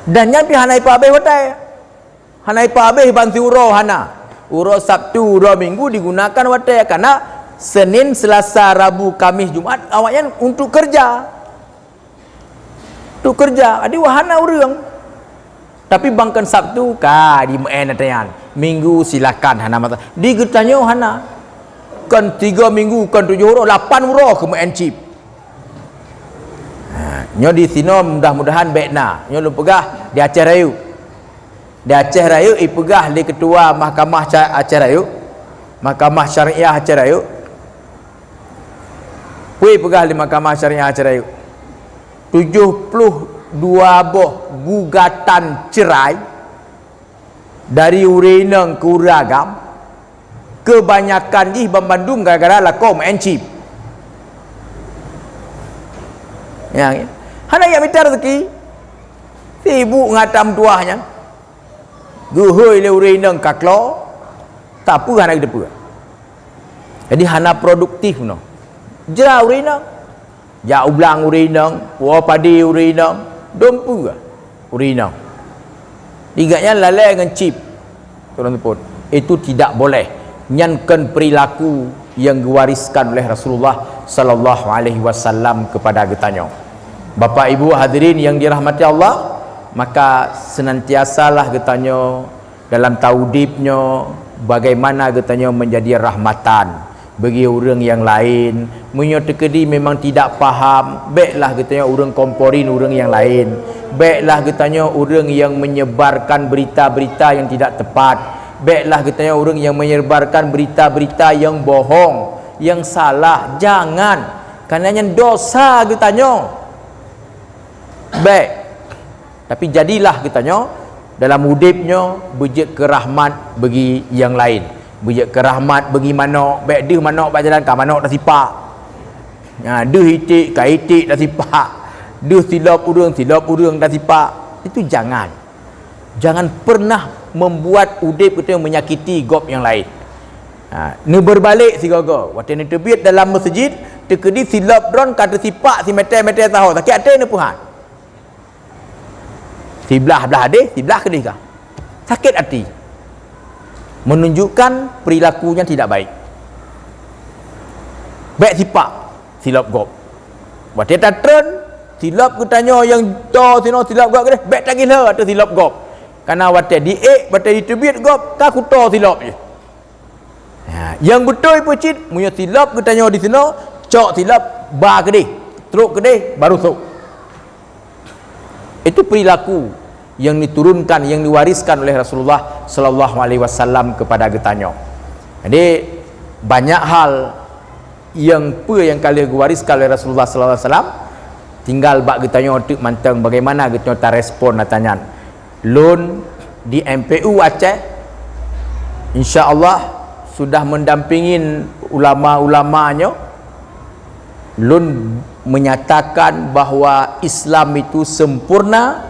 Dan nyan pih hana ipeuhabéh watée. Hana ipeuhabéh ban siuroe hana. Uroe Sabtu, uroe Minggu digunakan watée, karena Senin, Selasa, Rabu, Kamis, Jumat awaknyan untuk kerja. Untuk kerja. Jadi wah hana ureuëng. Tapi bangkon Sabtu ka dimeu'en ateueh nyan. Minggu silakan hana masalah. Di geutanyoe hana. Kon tiga minggu, kon tujoh uroe, lapan uroe keu meu'en chip. Ha, nyoe di sinoe mudah-mudahan bék na. Nyoe lôn peugah di Aceh Rayeuk. Di Aceh Rayeuk ipeugah lé ketua Mahkamah Ca-, Aceh Rayeuk, Mahkamah Syariah Aceh Rayeuk. Peue ipeugah lé Mahkamah Syariah Aceh Rayeuk? Tujoh ploh dua boh gugatan cerai dari ureuëng inong keu ureuëng agam, kebanyakan jih banmandum gara-gara lakoe meu'en chip. Ya, ya. Hana jak mita rezeki. Sibuk ngon ata meutuah nyan. Geuhôi lé ureuëng inong ka klo, tapi hana geuteupeue. Jadi hana produktif noh. Jra ureuëng inong. Jak u blang ureuëng inong, puwoe padé ureuëng inong, dum peue ureuëng inong. Di gobnyan lalée ngon chip. Turun teupot. Itu tidak boleh. Nyan kon perilaku yang diwariskan oleh Rasulullah sallallahu alaihi wasallam kepada geutanyoe. Bapak Ibu hadirin yang dirahmati Allah, maka senantiasalah geutanyoe dalam taudib nyoe, bagaimana geutanyoe menjadi rahmatan bagi ureuëng yang lain. Meunyoe teukeudi memang tidak paham, béklah geutanyoe ureuëng komporin ureuëng yang lain. Béklah geutanyoe ureuëng yang menyebarkan berita-berita yang tidak tepat. Béklah geutanyoe ureuëng yang menyebarkan berita-berita yang bohong, yang salah. Jangan. Karena nyan dosa geutanyoe. Bék. Tapi jadilah geutanyoe dalam udeb nyoe beujeuet keu rahmat bagi nyang laén. Beujeuet keu rahmat bagi manok, bék deuh manok bak jalan ka manok tasipak. Nya, deuh iték ka iték tasipak. Deuh silop ureuëng, silop ureuëng tasipak. Itu jangan. Jangan pernah membuat udeb geutanyoe menyakiti gob nyang laén. Ha, neubeubalék sigoe-goe. Watée neuteubiet dalam meuseujid, Teukeudi silop droen ka teusipak simètè-mètè sahoe, sakét até neupeuhat. Siblah blah adéh, siblah keudéh ka. Sakét até. Menunjukkan perilaku nyan tidak baik. Bèk sipak silop gob. Watèe tatreun, silop geutanyoe nyang toe sinoe silop gob keudéh, bèk tagila ateueh silop gob. Karena watèe diék, watèe jiteubiet gob, ka kuto silop jih. Ha, nyang beutôi peucit, meunyoe silop geutanyoe di sinoe, cok silop ba keudéh, trok keudéh, baru sôk. Itu perilaku yang diturunkan, yang diwariskan oleh Rasulullah sallallahu alaihi wasallam kepada geutanyoe. Jadi, banyak hal nyang peue nyang ka lheueh geuwariskan oleh Rasulullah sallallahu alaihi wasallam, tinggal bak geutanyoe teuk mantong bagaimana geutanyoe tarespon ata nyan. Lôn di M P U Aceh, insya Allah sudah mendampingin ulama-ulama nyoe. Lôn menyatakan bahwa Islam itu sempurna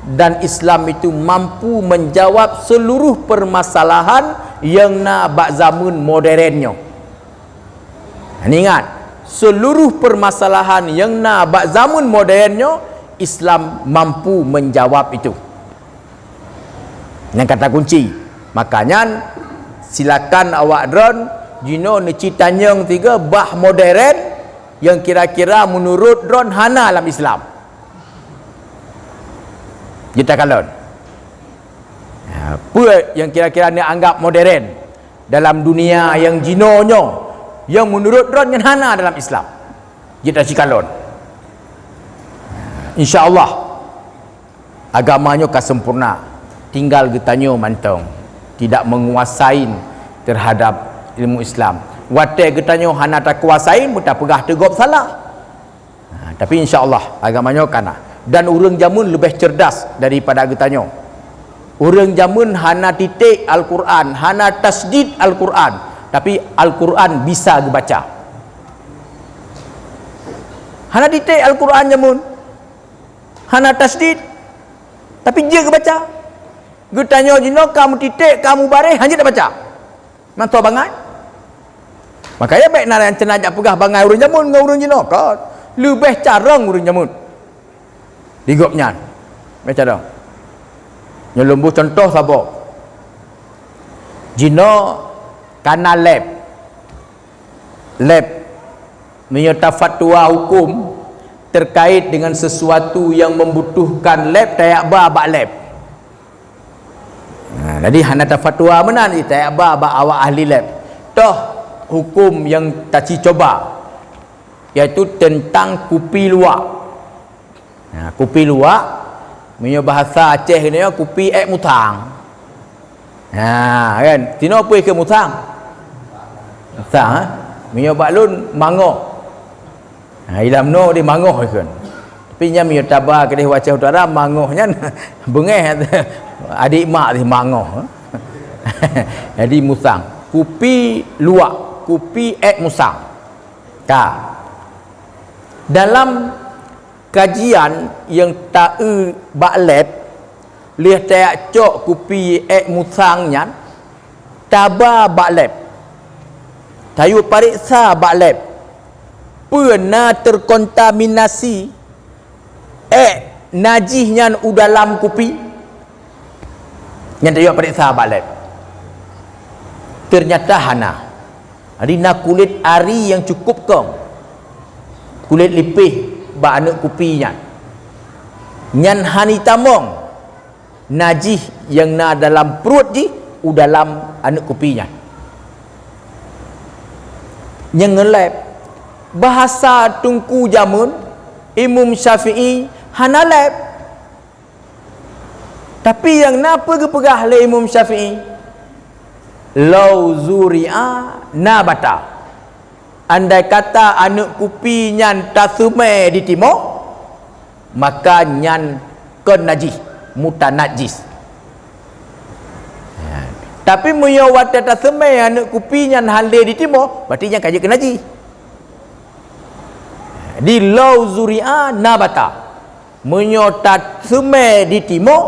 dan Islam itu mampu menjawab seluruh permasalahan nyang na bak zaman modern nyoe. Ingat, seluruh permasalahan nyang na bak zaman modern nyoe, Islam mampu menjawab itu. Nyang kata kunci. Maka nyan, silakan awak droen jinoe neuci tanyong tiga bah modern nyang kira-kira menurut droen hana lam Islam. Jeuet takalon. Ha, peue nyang kira-kira neuanggap modern dalam dunia nyang jinoe nyoe, nyang menurut droen nyan hana dalam Islam? Jeuet tacikalon. Insya Allah, agama nyoe ka sempurna. Tinggal geutanyoe mantong tidak menguasai terhadap ilmu Islam. Watèe geutanyoe hana takuasai, meutapeugah teugob salah. Ha, tapi insya Allah, agama nyoe ka na. Dan ureueng jameun leubeh cerdas daripada geutanyoe. Ureueng jameun hana titék Al-Quran, hana tasydid Al-Quran, tapi Al-Quran bisa geubaca. Hana titék Al-Quran jameun, hana tasydid, tapi jeuet geubaca. Geutanyoe jinoe ka meutiték, ka mubareh, hana jeuet tabaca. Mantong bangai. Makanya bèk na nyang ceunak jak peugah bangai ureueng jameun ngon ureueng jinoe, kon. Leubeh carông ureueng jameun. Di gobnyan. Bèk carông. Nyoe lôn bôh cuntoh saboh. Jinoe ka na lab. Lab. Meunyoe tafatwa hukum terkait dengan sesuatu yang membutuhkan lab, tajak ba bak lab. Ha, jadi hana tafatwa meunan, tajak ba bak awak ahli lab. Toh hukum nyang taci cuba, yaitu tentang kupi luwak. Ha, kupi luwak, meunyoe bahasa Aceh nyoe kupi ék musang. Ha, kan? Tinoe peue keu musang? Musang, ha? Meunyoe bak lôn mangoh. Ha, ilam noe di mangoh ikon. Tapi nyan meunyoe taba keudeh Aceh Utara, mangoh nyan beungéh adik mak di mangoh. Jadi musang. Kupi luwak, kupi ék musang. Ka. Dalam kajian nyang ta-eu bak lab, lheueh tajak cok kupi ék musang nyan, taba bak lab. Tayue pareksa bak lab. Peue na terkontaminasi ék najih nyan u dalam kupi? Nyan tayue pareksa bak lab. Ternyata hana. Jadi na kulét ari nyang cukup kong. Kulét lipéh bak aneuk kupi nyan. Nyan hana jitamong najih nyang na dalam pruet jih u dalam aneuk kupi nyan. Nyang ngon lab, bahasa Teungku jameun, Imam Syafi'i hana lab. Tapi nyang na peue geupeugah lé Imam Syafi'i, "Lau zuri'a nabata." Andai kata aneuk kupi nyan taseumé di timoh, maka nyan kon najih, mutanajis. Tapi meunyoe watée taseumé aneuk kupi nyan hana lé di timoh, berarti nyan ka jeuet keu najih. Di lau zuri'a nabata. Meunyoe taseumé di timoh,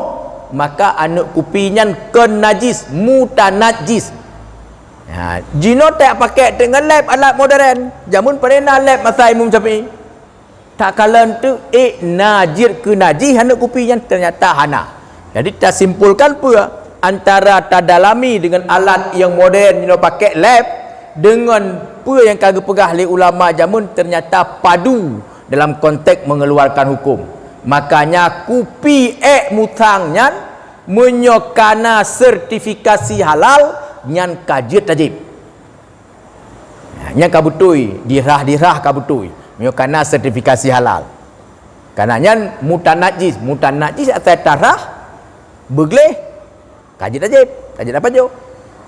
maka aneuk kupi nyan kon najis, mutanajis. Ha, jinoe tak pakai teuk ngon lab alat modern. Jameun pane na lab masa Imam Syafi'i. Takalon teuk ék na jeuet keu najih aneuk kupi nyan, ternyata hana. Jadi tasimpulkan peue antara tadalami dengan alat nyang modern jinoe pakai lab dengan peue nyang ka geupeugah lé ulama jameun ternyata padu dalam konteks mengeluarkan hukum. Makanya kupi ék musang nyan meunyoe kana sertifikasi halal nyan ka jeuet tajép. Nyan ka beutôi, dirhah-dirhah ka beutôi. Meunyoe kana sertifikasi halal. Kana nyan mutanajis, mutanajis asai tarhah, beugleh, ka jeuet tajép, ka jeuet tapajoh.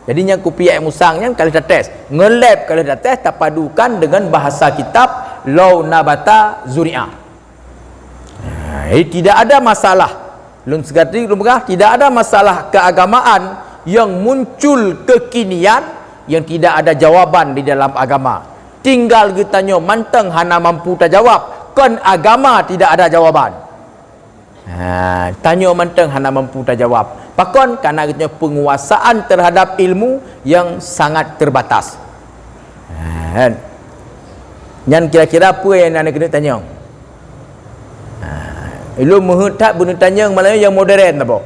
Jadi nyan kupi ék musang nyan ka lheueh tates. Ngon lab ka lheueh tates tapadukan dengan bahasa kitab lau nabata zuri'ah. Ha, jadi tidak ada masalah. Lôn seugati lôn peugah, tidak ada masalah keagamaan yang muncul kekinian yang tidak ada jawaban di dalam agama. Tinggal geutanyoe mantong hana mampu tajawab, kon agama tidak ada jawaban. Ha, tanyoe mantong hana mampu tajawab. Pakon? Karena geutanyoe penguasaan terhadap ilmu yang sangat terbatas. Ha, kan? Nyan kira-kira peue nyang na keuneuk tanyong? Ha, ilôn meuheuet that beuneueh tanyong malam nyang modern saboh.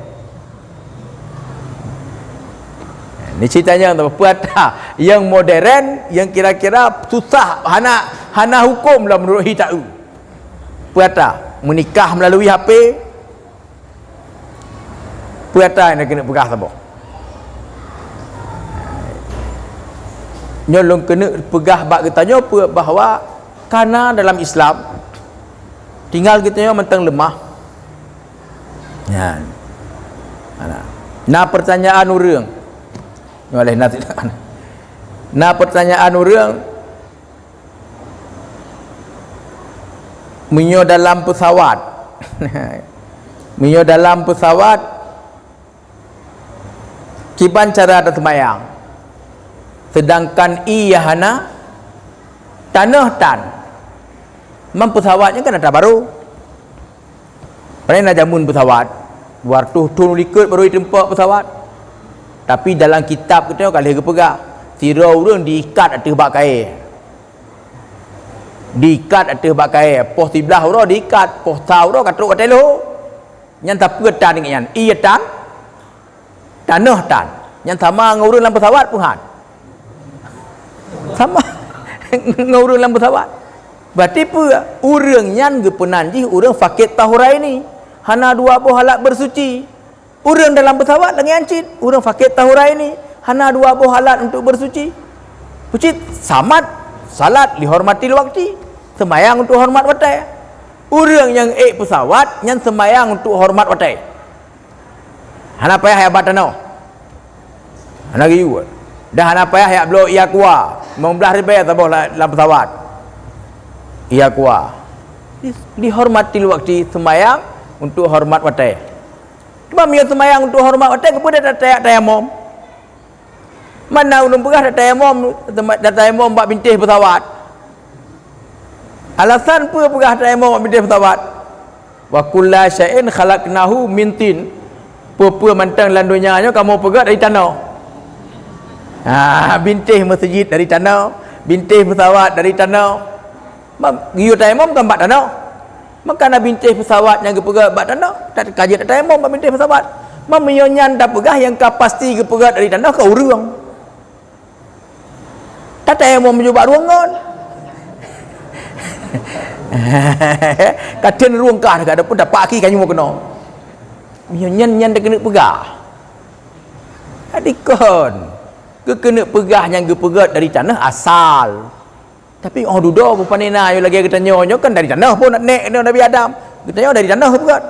Ni cit tanyong saboh, peue ata nyang modern, nyang kira-kira susah, hana, hana huköm lah meunurot hita eu. Peue ata? Meunikah meulalu H P, Peue ata nyang keuneuk peugah saboh? Nyoe lôn keuneuk peugah bak geutanyoe peue bahwa kana dalam Islam, tinggal geutanyoe mantong leumah. Nyan. Ana. Na pertanyaan ureuëng. Nyoe leh na, na pertanyaan ureuëng, meunyoe dalam pesawat, meunyoe dalam pesawat, kiban cara taseumayang, seudangkan ié hana, tanoh tan, man pesawat nyan kan atra barô. Pane na jameun pesawat, dua reutôh thon likot barô jiteumpok pesawat. Tapi dalam kitab geutanyoe ka lheueh geupeugah, sidroe ureuëng diikat ateueh bak kayée. Diikat ateueh bak kayée, poh siblaih uroe diikat, poh sa uroe ka trok watée lhô. Nyan sapeue tan nyan? Ié tan, tanoh tan. Nyan sama ngon ureuëng lam pesawat peue han? Sama ngon ureuëng lam pesawat. Berarti peue? Ureuëng nyan geupeunan jih ureuëng fakid tahuraini, hana dua boh alat bersuci. Ureuëng dalam pesawat lagée nyan cit, ureuëng fakid tahuraini, hana dua boh alat untuk bersuci. Peue cit? Samat, salat lihormatil wakti, seumayang untuk hormat watée. Ureuëng nyang ék pesawat nyan seumayang untuk hormat watée. Hana payah jak bat tanoh. Hana geuyue. Dan hana payah jak bloe ié aqua, limong blaih ribée saboh la-, lam pesawat. Ié aqua. Di-, dihormatil wakti, seumayang untuk hormat watée. Cuma meunyoe seumayang untuk hormat watée, keupeue dak taya-, tayamom? Mana ulôn peugah dak tayamom, dak tayamom bak bintéh pesawat? Alasan peue peugah tayamom bak bintéh pesawat? "Wa kulla syai'in khalaqnahu min tin." Peue-peue mantong lam donya nyoe kamoe peugét dari tanoh. Ha, bintéh meuseujid dari tanoh, bintéh pesawat dari tanoh. Mam, geuyue tayamom kan bak tanoh. Maka na bintéh pesawat nyang geupeugét bak tanoh, ka jeuet tayamom bak bintéh pesawat. Mam, meunyoe nyan tapeugah nyang ka pasti geupeugét dari tanoh ka ureuëng. Tatayamom ju bak rueng ngon. Katen rueng kah ka ada pun tapak aki kayue keunoe. Meunyoe nyan, nyan takeuneuk peugah. Jadi kon. Geukeuneuk peugah nyang geupeugét dari tanoh asal. Tapi óh dudoe bupane na, nyoe lagée geutanyoe nyoe kan dari tanoh pun nek Nabi Adam. Geutanyoe dari tanoh peugét.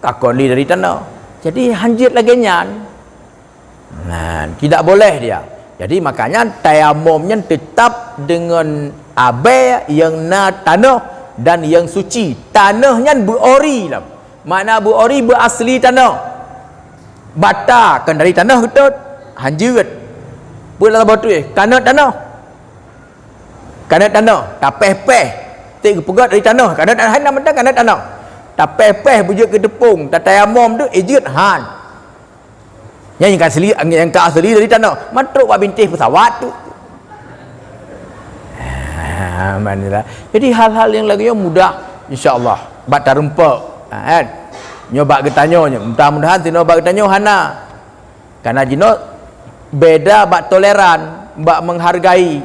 Ka kon lé dari tanoh. Jadi hanjeuet lagée nyan. Nah, tidak boleh dia. Jadi makanya tayamom nyan tetap dengan abée nyang na tanoh dan nyang suci. Tanoh nyan beuori lam. Makna beuori beuasli tanoh. Bata kan dari tanoh geutot, hanjeuet. Peue lam saboh tueh, kanot tanoh. Kanot tanoh, tapéh-péh. Tik geupeugét dari tanoh, kanot tanoh, hai na mantong kanot tanoh. Tapéh-péh beujeuet keu teupông, tatayamom tu, eh, jeuet han. Nyang ka asli, nyang ka asli dari tanoh. Man trok bak bintéh pesawat tu. Ah, man lah. Jadi hal-hal nyang lagèe nyoe mudah, insya Allah. Bak tarumpok. Ha, kan? Nyoe bak geutanyoe nyoe. Mudah-mudahan sinoe bak geutanyoe hana. Karena jinoe beda bak toleran, bak menghargai.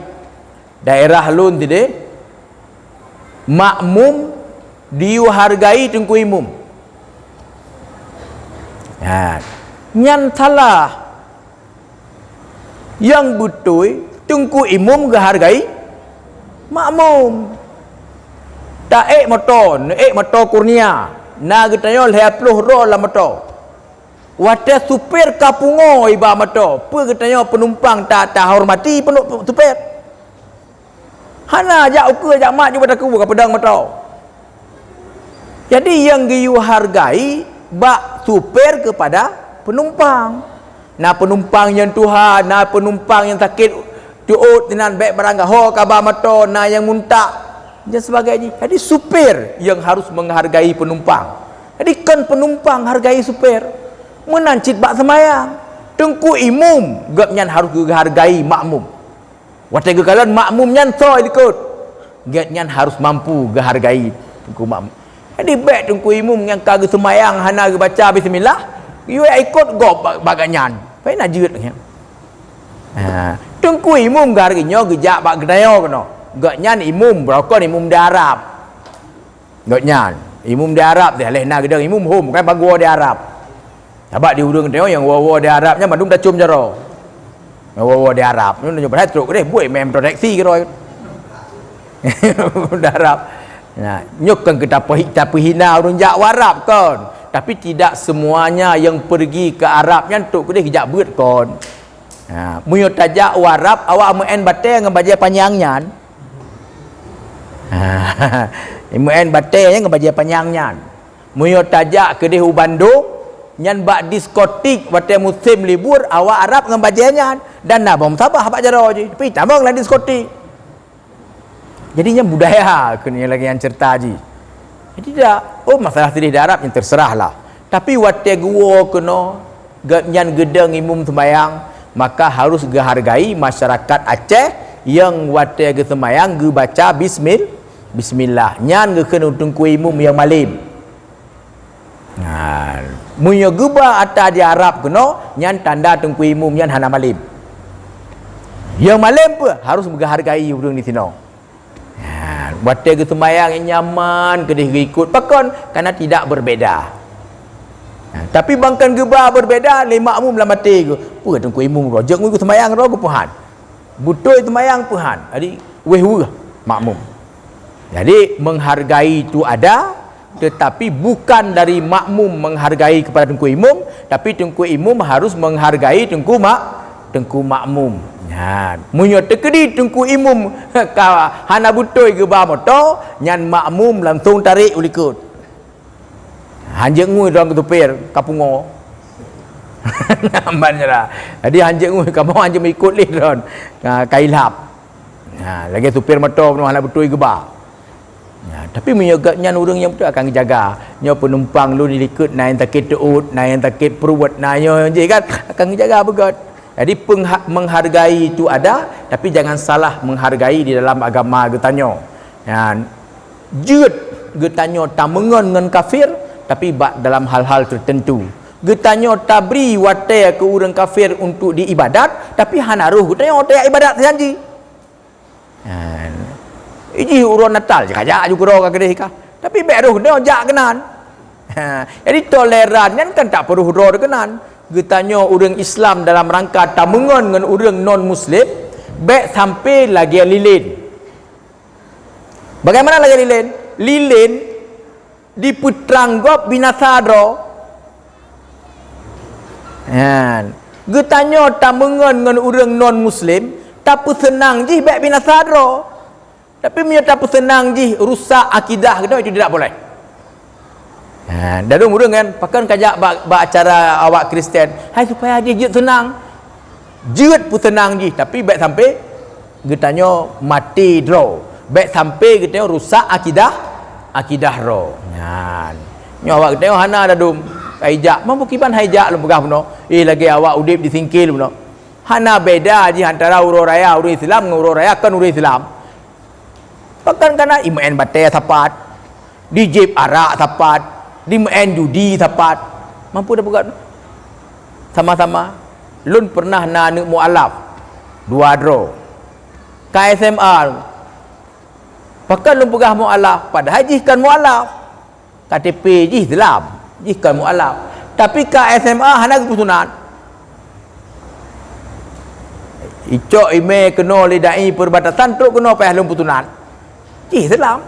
Daerah lôn sidéh, makmum diyue hargai teungku imum. Ha, nyan salah. Nyang beutôi, teungku imum geuhargai makmum. Taék moto, neuék moto Kurnia, na geutanyoe lhèe ploh droe lam moto. Watèe supir ka pungo iba moto, peue geutanyoe peunumpang ta-, tahormati peunumpang supir? Hana, jak ukeue, jak mat jeuet bak takue ka peudong moto. Jadi, nyang geuyue hargai bak supir keupada peunumpang. Na peunumpang nyang tuha, na peunumpang nyang sakét teuôt, sinan bèk barangkaho ka ba moto, na nyang muntak, dan sebagainya. Jadi, supir nyang harus menghargai peunumpang. Jadi, kon peunumpang hargai supir. Meunan cit bak seumayang. Teungku imum, gobnyan harus geuhargai makmum. Watèe geukalon makmum nyan soe likot, gobnyan harus mampu geuhargai teungku makmum. Jadi bèk teungku imum nyang ka geuseumayang hana geubaca bismillah, yue ikot gob ba-, bak gobnyan. Pai na jeuet nyan. Ha, teungku imum geuhargai nyoe geujak bak geutanyoe keunoe. Gobnyan imum, beurokon imum di Arab. Gobnyan, imum di Arab teuh, lheuh na geudong imum hom, kan pagoe di Arab. Sabab di ureueng tanyoe nyang woe-woe di Arab nyan mandum tacom jaroe. Nyang woe-woe di Arab, nyoe nyoe padahai trok keudeh buet meuem proteksi keudroe. Di Arab. Nah, nyoe kon keu tapeuhi-, tapeuhina ureueng jak u Arab kon. Tapi tidak semuanya yang pergi ke Arab nyan trok keudeh geujak beuet kon. Ha, meunyoe tajak u Arab, awak meu'en batèe ngon bajèe panyang nyan. Ha, meu'en batèe nyan ngon bajèe panyang nyan. Meunyoe tajak keudeh u Bandung, nyan bak diskotik watèe musém libur, awak Arab ngon bajèe nyan. Dan na bom sabah bak jaroe jih. Tapi tamong lam diskotik. Jadi nyan budaya keuneuk lagèe nyang cerita jih. Jadi dak, oh, masalah sidéh di Arab nyan terserahlah. Tapi watèe geuwoe keunoe, gobnyan geudong imum seumayang, maka harus geuhargai masyarakat Aceh nyang watèe geuseumayang geubaca bismil-, bismillah. Nyan geukheun teungku imum nyang malém. Nah, meunyoe geuba ata di Arab keunoe, nyan tanda teungku imum nyan hana malém. Nyang malém peue? Harus meuhargai ureueng di sinoe. Nah, watèe geuseumayang nyaman keudeh geuikot. Pakon? Karena tidak berbeda. Nah, tapi bangkan geuba berbeda, lé makmum lam até geuh. Peue teungku imum droe? Jeuet ngon geuseumayang droe geupeuhan. Beutôi seumayang peuhan. Jadi, wéh weuh makmum. Jadi, menghargai itu ada, tetapi bukan dari makmum menghargai kepada teungku imum, tapi teungku imum harus menghargai teungku mak-, teungku makmum. Nyan. Meunyoe teukeudi teungku imum ka hana beutôi geuba moto, nyan makmum langsung tarek u likot. Hanjeuet ngui droe keu supir, ka pungo. Ban nyerah. Jadi hanjeuet ngui, kamoe hanjeuet meuikot lé droe. Ha, ka ilhab. Ha, lagèe supir moto bunoe hana beutôi geuba. Ha, tapi meunyoe gobnyan ureueng nyang beutôi akan geujaga. Nyoe peunumpang lôn di likot na nyang sakét teuôt, na nyang sakét pruet, na nyoe jih kan akan geujaga beugöt. Jadi pengha-, menghargai itu ada, tapi jangan salah menghargai di dalam agama geutanyoe. Nyan, jeuet geutanyoe tameungon ngon kafir, tapi bak dalam hal-hal tertentu. Geutanyoe tabri watèe keu ureueng kafir untuk diibadat, tapi hana roh geutanyoe watèe ibadat janji. Nyan. Ijih uroe Natal, jak-jak ju keudroe ka keudeh ka. Tapi bèk roh geutanyoe jak keunan. Ha, jadi toleran nyan kan tak peuroh droe keunan. Geutanyoe ureueng Islam dalam rangka tameungon ngon ureueng non muslim, bèk sampai lagèe lilin. Bagaimana lagèe lilin? Lilin dipeutrang gob binasa droe. Nyan. Geutanyoe tameungon ngon ureueng non muslim, tapeuseunang jih bèk binasa droe. Tapi meunyoe tapeuseunang jih rusak akidah geutanyoe, itu tidak boleh. Ha, dalam ureueng kan, pakon kajak bak, bak acara awak Kristen, hai supaya jih jeuet seunang. Jeuet peuseunang jih, tapi bèk sampai geutanyoe maté droe. Bèk sampai geutanyoe rusak akidah, akidah droe. Nyan. Nyoe awak geutanyoe hana dadum. Hai jak, mampu kiban hai jak lôn peugah bunoe. Eh, lagèe awak udép di singkil bunoe. Hana beda jih antara uroe raya ureueng Islam ngon uroe raya kon ureueng Islam. Pakon kana imeu'en batèe sapat, dijép arak sapat, dimeu'en judi sapat. Mampu tapeugah sama-sama. Lôn pernah na aneuk mualaf dua droe. Ka S M A. Pakon lôn peugah mualaf, padahai jih kon mualaf. K T P jih Islam, jih kon mualaf. Tapi ka S M A hana geupeusunat. Icok imè keunoe lé dai perbatasan trok keunoe payah lôn peusunat. Jih Islam.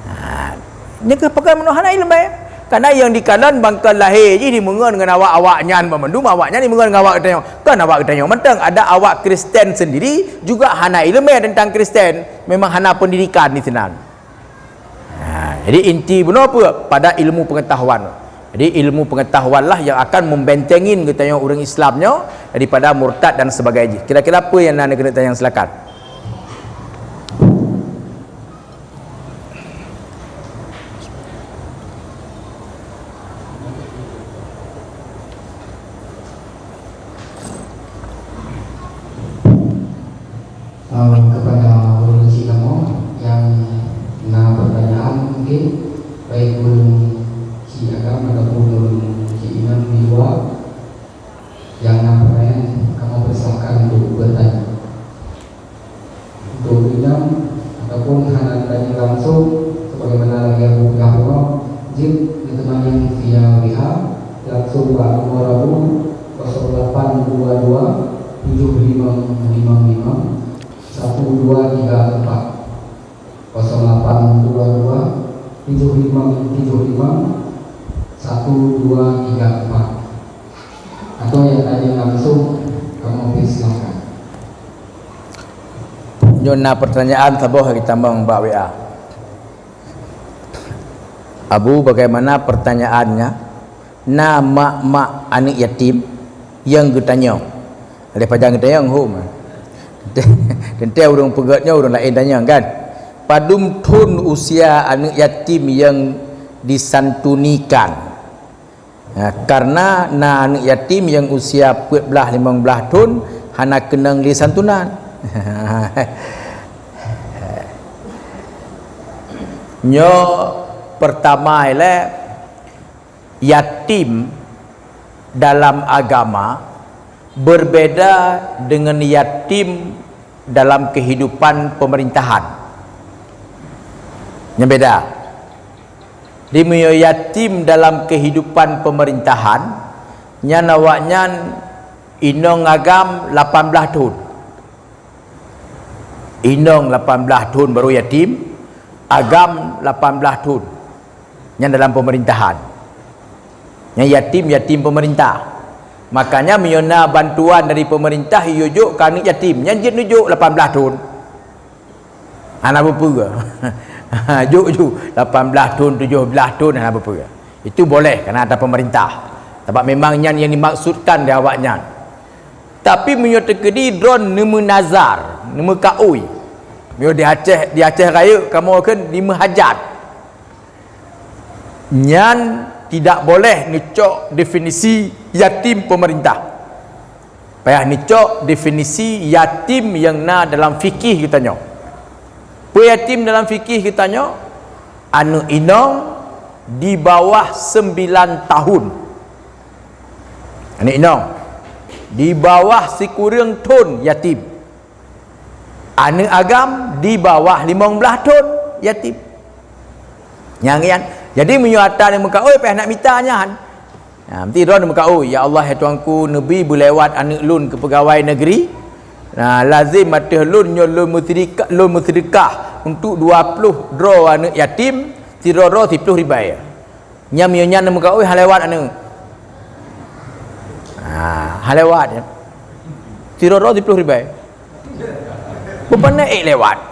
Ha, nyan keuh pakon meunoe hana ileumèe. Karena nyang dikalon ban kon lahé jih dimeungon ngon awak-awak nyan, ban mandum awak nyan dimeungon ngon awak geutanyoe. Kon awak geutanyoe mantong, ada awak Kristen sendiri juga hana ileumèe tentang Kristen. Memang hana pendidikan di sinan. Ha, jadi inti bunoe peue? Pada ilmu pengetahuan. Jadi ilmu pengetahuanlah yang akan membentengi geutanyoe ureueng Islam nyoe daripada murtad dan sebagainya. Kira-kira peue nyang na keuneuk tanyong, silakan. Eh, kepada ureueng chik kamoe nyang na pertanyaan mungkin, baik ureueng chik agam ataupun ureueng chik inong di luwa nyang na pertanyaan, kamoe persilahkan untuk bertanya. Untuk inong ataupun hana tanya langsung, sebagaimana lagèe Abu peugah bunoe, jeuet neuteumanyong via W A langsung bak nomor Abu kosong lapan dua dua tujuh lima lima lima satu dua tiga empat. Kosong lapan dua dua tujuh lima tujuh lima satu dua tiga empat. Atau nyang tanya langsung, kamoe persilahkan. Nyoe na pertanyaan saboh nyang tamong bak W A. Abu, bagaimana pertanyaannya? Na mak-mak aneuk yatim nyang geutanyong. Lé pajan geutanyong hom. Teuntèe ureueng peugöt nyoe ureueng laén tanyong kan. Padum thon usia aneuk yatim nyang disantunikan? Ha, karena na aneuk yatim nyang usia peuet blaih limong blaih thon hana keunong lé santunan. Nyoe pertama ilèe, yatim dalam agama berbeda dengan yatim dalam kehidupan pemerintahan. Nyan beda. Di meunyoe yatim dalam kehidupan pemerintahan, nyan awaknyan inong agam lapan blaih thon. Inong lapan blaih thon baru yatim, agam lapan blaih thon. Nyan dalam pemerintahan. Nyan yatim, yatim pemerintah. Makanya meunyoe na bantuan dari pemerintah, yue jok keu aneuk yatim. Nyan jeuet neujok lapan blaih thon. Hana peue-peue. Jok ju lapan blaih thon, tujoh blaih thon, hana peue-peue. Itu boleh, karena ada pemerintah. Sebab memang nyan yang dimaksudkan di awaknyan. Tapi meunyoe teukeudi droe neumeunazar, neumeukaôi. Meunyoe di Aceh, di Aceh Rayeuk kamoe kheun neumeuhajat. Nyan tidak boleh neucok definisi yatim pemerintah. Payah neucok definisi yatim nyang na dalam fikih geutanyoe. Peue yatim dalam fikih geutanyoe? Aneuk inong di bawah sembilan tahun. Aneuk inong di bawah sikureueng thon yatim. Aneuk agam di bawah limong blaih thon yatim. Nyang nyan. Jadi meunyoe atra neumeukaôi payah nak mita nyan. Ha, meusti droe neumeukaôi, "Ya Allah, ya Tuhanku, neubi beulewat aneuk lôn keu peugawai negeri. Nah, lazim ateueh lôn nyoe lôn meuseudika-, lôn meuseudekah untuk dua ploh droe aneuk yatim, sidroe-droe siploh ribèe." Nyan meunyoe nyan neumeukaôi hana lewat aneuk. Ha, hana lewat nyan. Sidroe-droe siploh ribèe. Bukon ék lewat.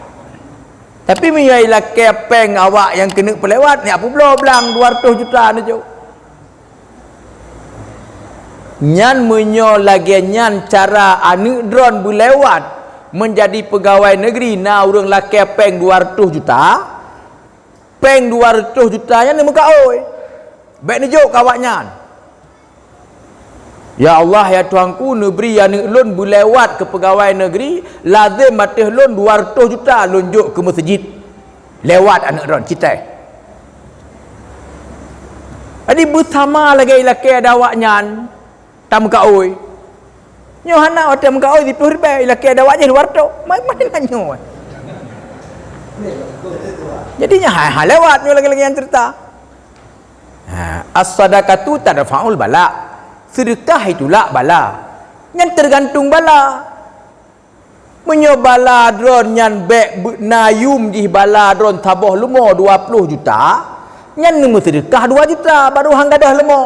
Tapi meunyoe ilakèe péng awak nyang keuneuk peulewat, nyak peubloe blang dua ratus juta neujok. Nyan meunyoe lagèe nyan cara aneuk droe beulewat meunjadi peugawai negeri na ureueng lakèe péng dua ratus juta, péng dua ratus juta nyan neumeukaôi. Bék neujok keu awaknyan. Ya Allah, ya Tuhanku, neubri aneuëk lôn beulewat keu peugawai negeri, lazem ateueh lôn dua reutôh juta lôn jok keu meuseujid. Lewat aneuëk droen, citai. Jadi beusama lagée ilakée ada awaknyan, tameukaôi. Nyoe hana watée meukaôi siplôh ribée, ilakée ada awaknyan dua reutôh. Mai, mai na nyoe. Jadi nyoe ha, ha lewat nyoe lagée-lagée nyang cerita. Ha, as-sadaqatu tadfa'ul bala. Seudeukah itulak bala. Nyan teugantung bala. Meunyoe bala droen nyan bék beu-, na yum jih bala droen saboh leumo dua ploh juta, nyan neumeuseudeukah dua juta, baru han gadôh leumo.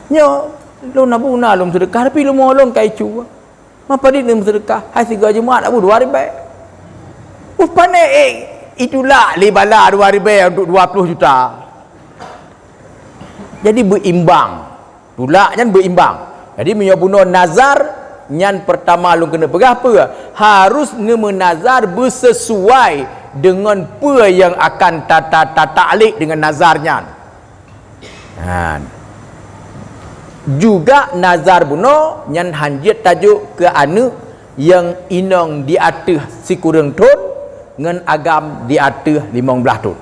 Nyoe, lôn abu na lôn meuseudeukah, tapi leumo lôn ka icu. Mapa dit lôn meuseudeukah, hai sigoe Jumat abu dua ribée. Uh, pane, eh, itulak lé bala dua ribée untuk dua ploh juta. Jadi beuimbang. Tulak nyan beuimbang. Jadi meunyoe bunoe nazar, nyan peurtama lôn keuneuk peugah peue? Harus neumeunazar beuseusuai deungon peue nyang akan ta-, ta-, tataklik deungon nazar nyan. Ha. Juga nazar bunoe nyan hanjeuet tajok keu aneuëk nyang inong di ateueh sikureueng thon ngon agam di ateueh limong blaih thon.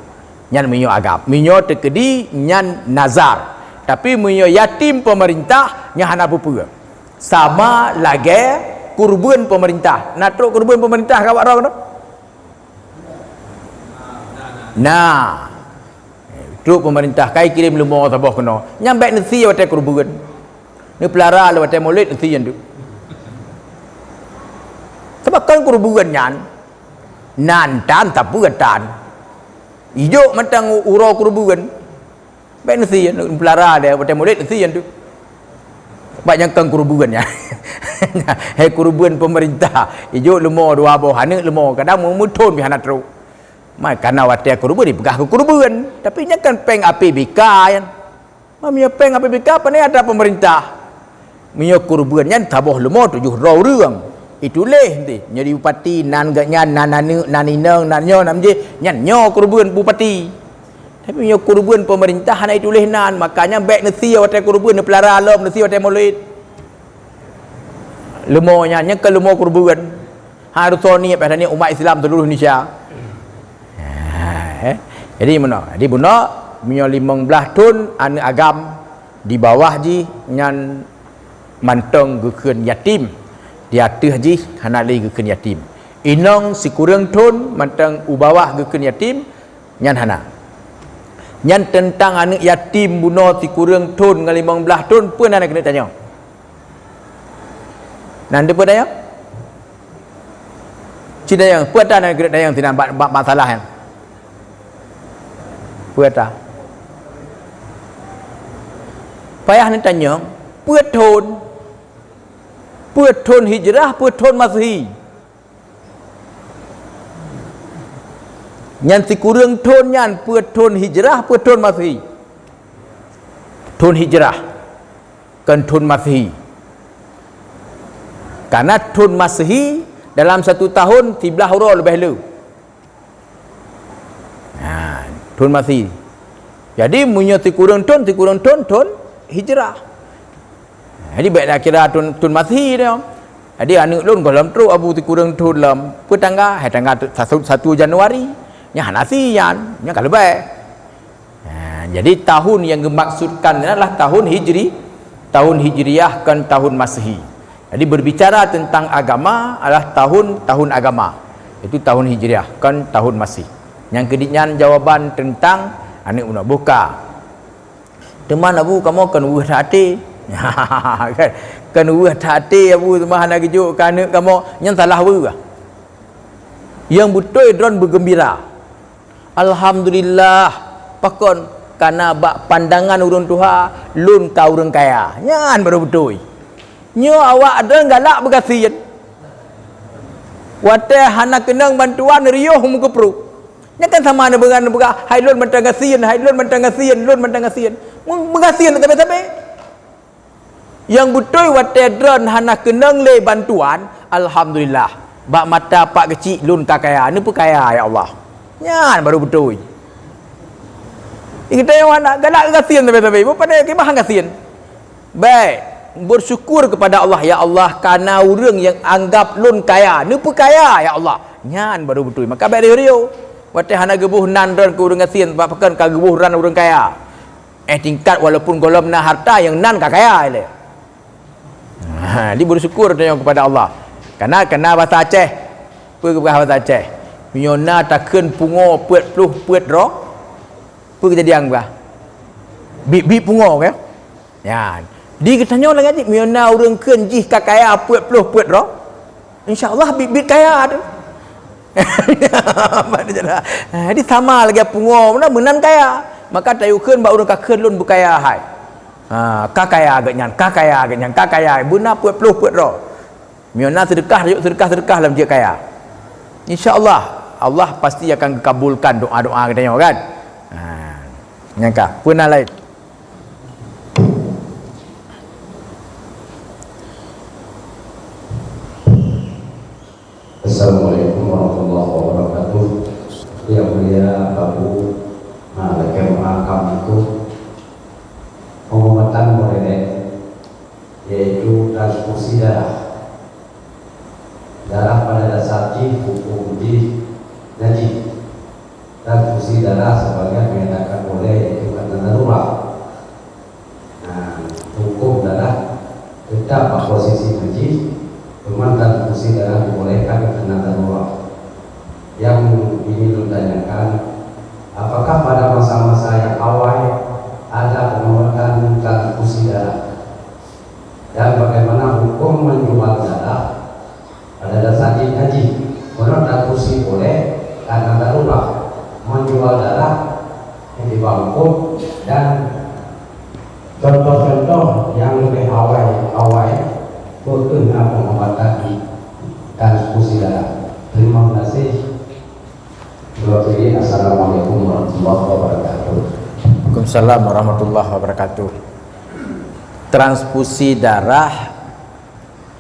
Nyan meunyoe agam. Meunyoe teukeudi nyan nazar. Tapi meunyoe yatim peumeurintah, nyan hana peue-peue. Sama lagée keureubeuen peumeurintah. Na trok keureubeuen peumeurintah keu awak droe keunoe? Nah, trok peumeurintah kai kirém leumo saboh keunoe. Nyan bék neusie watée keureubeuen. Neupeulara lé watée mulod neusie nyan tu. Sabab kon keureubeuen nyan, nan tan sapeue tan. Ijok mantong u-, uroe keureubeuen. Bék neusie, neupeulara lé watée mulod neusie nyan tu. Bak nyang kon keureubeuen nyan. Hai keureubeuen peumeurintah. Ijok leumo dua boh, aneuëk leumo, kadang meu-, meuthon pih hana trok. Mai kana watée keureubeuen dipeugah keu keureubeuen, tapi nyan kan péng A P B K nyan. Meunyoe péng A P B K pane atra peumeurintah. Meunyoe keureubeuen nyan saboh leumo tujoh droe ureuëng. Ituléh nyoe di bupati, nan geuh nyan, nan aneuëk, nan inong, nan nyoe, nan jih, nyan nyoe keureubeuen bupati. Tapi meunyoe keureubeuen peumeurintah hana ituléh nan, makanya bék neusie watée keureubeuen, neupeulara lom, neusie watée mulod. Leumo nyan, nyan keu leumo keureubeuen. Harôh niet pada niet umat Islam seluruh Indonesia. Ha, eh. Jadi meunoe, jadi bunoe meunyoe limong blaih thon aneuëk agam di bawah jih nyan mantong geukheun yatim, di ateueh jih hana lé geukheun yatim. Inong sikureueng thon mantong u bawah geukheun yatim, nyan hana. Nyan teuntang aneuëk yatim bunoe sikureueng thon ngon limong blaih thon peue na keuneuk tanyong? Nan deupeue dayang? Ci dayang, peue tan keuneuk dayang sinan bak, bak masalah nyan? Peue tan? Payah neutanyong, peue thon? Peue thon Hijrah, peue thon Masehi? Nyan sikureueng thon nyan, peue thon Hijrah, peue thon Masehi? Thon Hijrah. Kon thon Masehi. Karena thon Masehi dalam satu tahun siblaih uroe leubeh le. Ha, thon Masehi. Jadi meunyoe sikureueng thon, sikureueng thon, thon Hijrah. Jadi bék takira thon, thon Masehi nyoe. Jadi aneuëk lôn gohlom trok abu sikureueng thon lom. Peue tanggai? Hai tanggai satu, satu Januari. Nyan hana sie nyan, nyan ka leubeh. Ha, jadi tahun yang dimaksudkan adalah tahun Hijri, tahun Hijriah, kon tahun Masehi. Jadi berbicara tentang agama adalah tahun, tahun agama. Itu tahun Hijriah, kon tahun Masehi. Nyang keudinyan jawaban tentang aneuëk bunoe buka. Teuma Abu kamoe kon weueh that até. Kan? Kon weueh that até Abu teuma hana geujok keu aneuëk kamoe, nyan salah weueh. Nyang beutôi droen beugeumbira. Alhamdulillah, pakon kana bak pandangan ureuëng tuha, lôn ka ureuëng kaya. Nyan baru beutôi. Nyoe awak droen galak beugasien. Watée hana keunong bantuan riôh meukeupruek. Nyan kan sama neupeugah, neupeugah, "Hai lôn mantong gasien, hai lôn mantong gasien, lôn mantong gasien." Meugasien sabe-sabe. Nyang beutôi watée droen hana keunong lé bantuan, alhamdulillah. Bak mata Pak Geuchik lôn ka kaya, neupeukaya ya Allah. Nyan baru beutôi. Kita yang anak galak gasien tapi-tapi, bukan pada kiban gasien. Baik, bersyukur kepada Allah, "Ya Allah, kana ureuëng yang anggap lôn kaya, neupeukaya, ya Allah." Nyan baru beutôi. Maka baik riyo-riyo. Watée hana geuboh nan droen keu ureuëng gasien, sebab pakon ka geuboh ran ureuëng kaya. Eh, tingkat walaupun gohlom na harta, yang nan ka kaya ilée. Ha, di bersyukur tanyong kepada Allah. Karena kena bahasa Aceh. Peue bahasa Aceh? Meunyoe na takheun pungo peuet ploh peuet droe, peue kejadian bah? Bit-bit pungo, kan? Ya. Di geutanyoe lagée jih, meunyoe na ureuëng kheun jih ka kaya peuet ploh peuet droe, insya Allah bit-bit kaya tu. Jadi sama lagée pungo, meunan, meunan kaya. Maka tayue kheun bak ureuëng ka kheun lôn beukaya hai. Ha, ka kaya geuh nyan, ka kaya geuh nyan, ka kaya. Beuna peuet ploh peuet droe. Meunyoe na seudeukah, rayeuk seudeukah-seudeukah lam jeuet kaya. Insya Allah, Allah pasti akan kabulkan doa-doa geutanyoe, kan? Ha. Nyang ka, peue na laén? Assalamualaikum warahmatullahi wabarakatuh. Yang mulia Bapak, nah, lagi maaf kami ikut pengobatan modern, yaitu transfusi darah. Darah pada dasar jih hukum jih najis. Transfusi darah sebagai menyatakan boleh, yaitu karena darurat. Nah, hukum darah tetap bak posisi najis, cuma transfusi darah dibolehkan karena darurat. Yang ingin ditanyakan, apakah pada masa-masa yang awal ada pengobatan transfusi darah? Dan bagaimana hukum menjual darah pada dasar jih najis? Meunan transfusi boleh karena darurat, menjual darah di bawah hukum, dan contoh-contoh yang lebih awal-awal, beukeuh na pengobatan transfusi darah. Terima kasih. Assalamualaikum warahmatullahi wabarakatuh. Waalaikumsalam warahmatullahi wabarakatuh. Transfusi darah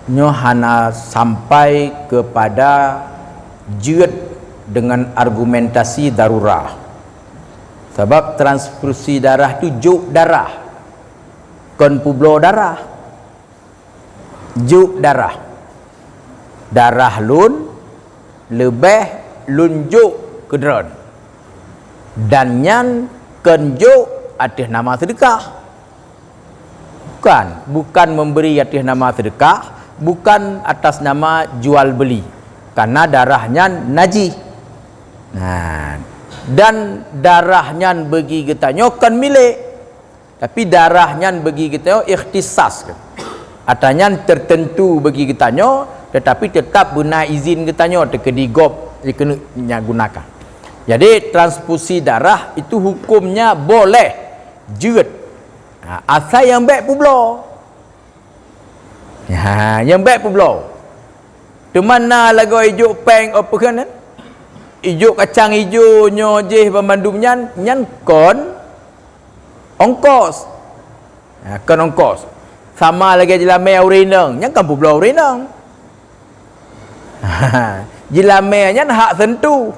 nyoe hana sampai kepada jeuet dengan argumentasi darurat. Sabab transfusi darah tu jok darah, kon peubloe darah. Jok darah. Darah lôn leubeh lôn jok keu droen. Dan nyan kon jok ateueh nama seudeukah. Bukan, bukan memberi ateueh nama seudeukah, bukan atas nama jual beli. Karena darah nyan najih. Nah, dan darah nyan bagi geutanyoe kon milék. Tapi darah nyan bagi geutanyoe ikhtisas. Ata nyan tertentu bagi geutanyoe, tetapi tetap beuna izin geutanyoe teukeudi gob dikeuneuk nyan gunakan. Jadi transfusi darah itu hukumnya boleh, jeuet. Ha, asai nyang bék peubloe. Ha, nyang bék peubloe. Teuma na lagoe ijok péng, oh, peue kheun nyan? Ijok kacang ijo nyoe jih banmandum nyan, nyan kon ongkos. Ha, kon ongkos. Sama lagée jilamé ureuëng inong, nyan kon peubloe ureuëng inong. Jilamé nyan hak seuntuh.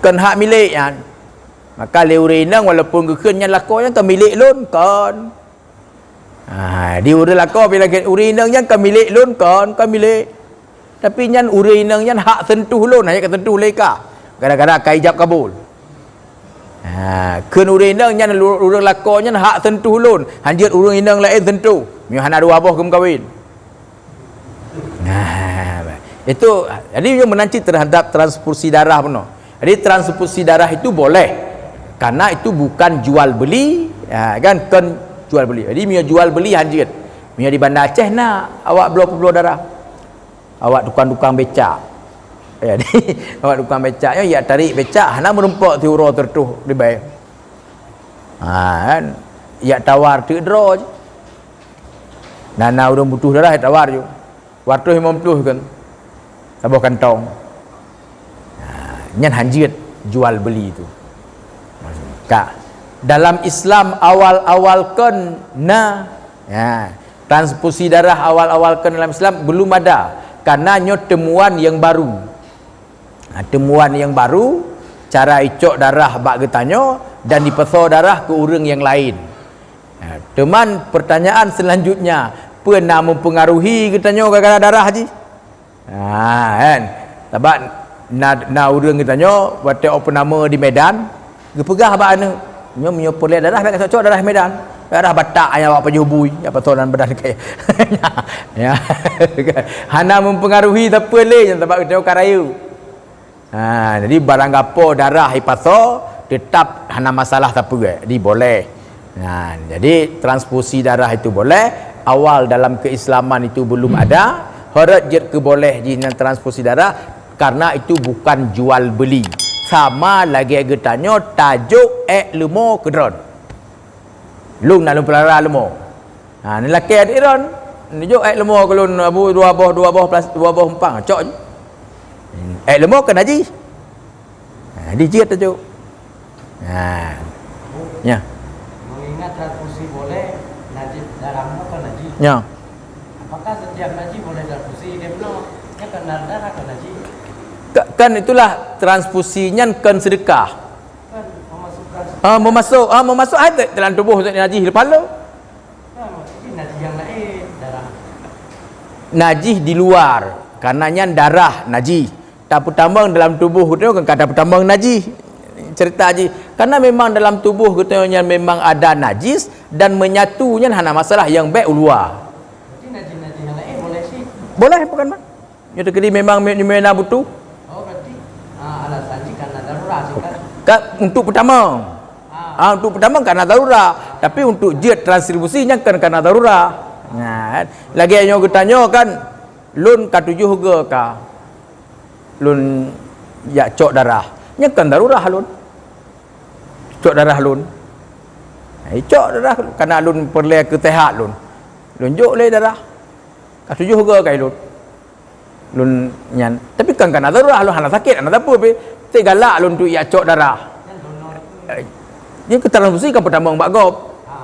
Kon hak milék nyan. Maka lé ureuëng inong walaupun geukheun nyan lakoe nyan kon milék lôn, kon. Ha, di ureuëng lakoe bila ureuëng inong nyan kon milék lôn, kon, kon milék. Tapi nyan ureuëng inong nyan hak seuntuh lôn, hana ka seuntuh lé ka. Gara-gara ka ijab kabul. Ha, kheun ureuëng inong nyan, ureuëng lakoe nyan hak seuntuh lôn, hanjeuet ureuëng inong laén seuntuh. Meunyoe hana dua boh geumeukawen. Nah, itu, jadi dia menanti terhadap transfusi darah bunoe. Jadi transfusi darah itu boleh, karena itu bukan jual beli, ya, kan, kon jual beli. Jadi meunyoe jual beli hanjeuet. Meunyoe di Banda Aceh na awak bloe peubloe darah. Awak tukang-tukang becak. Jadi awak tukang becak nyoe yak tarik becak hana meurumpok siuroe teureutôh dibai. Ha, kan? Yak tawar teuk droe. Na, na ureuëng butuh darah yak tawar ju. Dua ratus lima puluh kan. Saboh kantong. Ha, nyan hanjeuet jual beli tu. Ka. Dalam Islam awal-awal kon na. Ya. Transfusi darah awal-awal kon dalam Islam belum ada. Karena nyoe temuan yang baru. Ha, temuan yang baru, Cara icok darah bak geutanyoe dan ipasoe darah keu ureuëng nyang laén. Ha, teuma pertanyaan selanjutnya, peue na mempengaruhi geutanyoe gara-gara darah jih? Ha, kan? Sabab na, na ureuëng geutanyoe watée awak peunamoe di Medan, geupeugah bak aneuëk, "Nyoe meunyoe peureulée darah, bék kacok-cok darah Medan. Darah Batak nyang awak pajoh bui, nyang pasoe lam badan kayée." Ya. Hana mempengaruhi sapeue lé nyan sabab geutanyoe ka rayeuk. Ha, jadi barang gapo darah ipasoe, tetap hana masalah sapeue, jadi boleh. Ha, jadi transfusi darah itu boleh, awal dalam keislaman itu belum ada, horot jeuet keu boleh jih nyan transfusi darah, karena itu bukan jual beli. Sama lagée geutanyoe tajok ék leumo keu droen. Lôn na lôn peulara leumo. Ha, neulakée adoe droen, neujok ék leumo keu lôn, Abu, dua boh, dua boh plas-, dua boh umpang, cok ju. Ék leumo kan najih. Ha, dijeuet tajok. Ha. Ya. Mengingat transfusi boleh, najih darah leumo kan najih. Ya. Apakah setiap najih boleh transfusi? Dia belum. Dia kan darah kan najih. Ka-, kan itulah transfusi nyan kan sedekah. Kan memasukkan. Ah, memasuk, ah, memasuk air dalam tubuh najih leupah lom. Kan maksudnya najih yang lain, darah. Najih di luar, karena nyan darah najih. Tapeutamong dalam tubuh tu kan ka tapeutamong najih. Cerita jih, karena memang dalam tubuh geutanyoe nyan memang ada najis dan menyatu nyan hana masalah, yang baik ulua. Berarti najih-najih yang lain boleh sih? Boleh, bukan, Bang? Nyoe teukeudi memang me-, me-, na butuh. Oh, berarti, ah, alasan jih karena darurat sih kan? Ka, untuk peutamong. Ah. Ah, untuk peutamong karena darurat. Tapi untuk jeuet transfusi nyan kan karena darurat. Nah, kan? Lagée nyoe geutanyoe kan, lôn ka tujoh goe ka lôn jak cok darah. Nyan kan darurat lôn. Cok darah lôn. Nah, cok darah karena lôn peureulée keu sehat lôn. Lôn jok lé darah. Ka tujoh goe ka lôn. Lôn nyan. Tapi kan, kan na darurat, lôn hana sakét, hana sapeue pih. Cit galak lôn tu jak cok darah. Eh, nyan keu transfusi kan peutamong bak gob.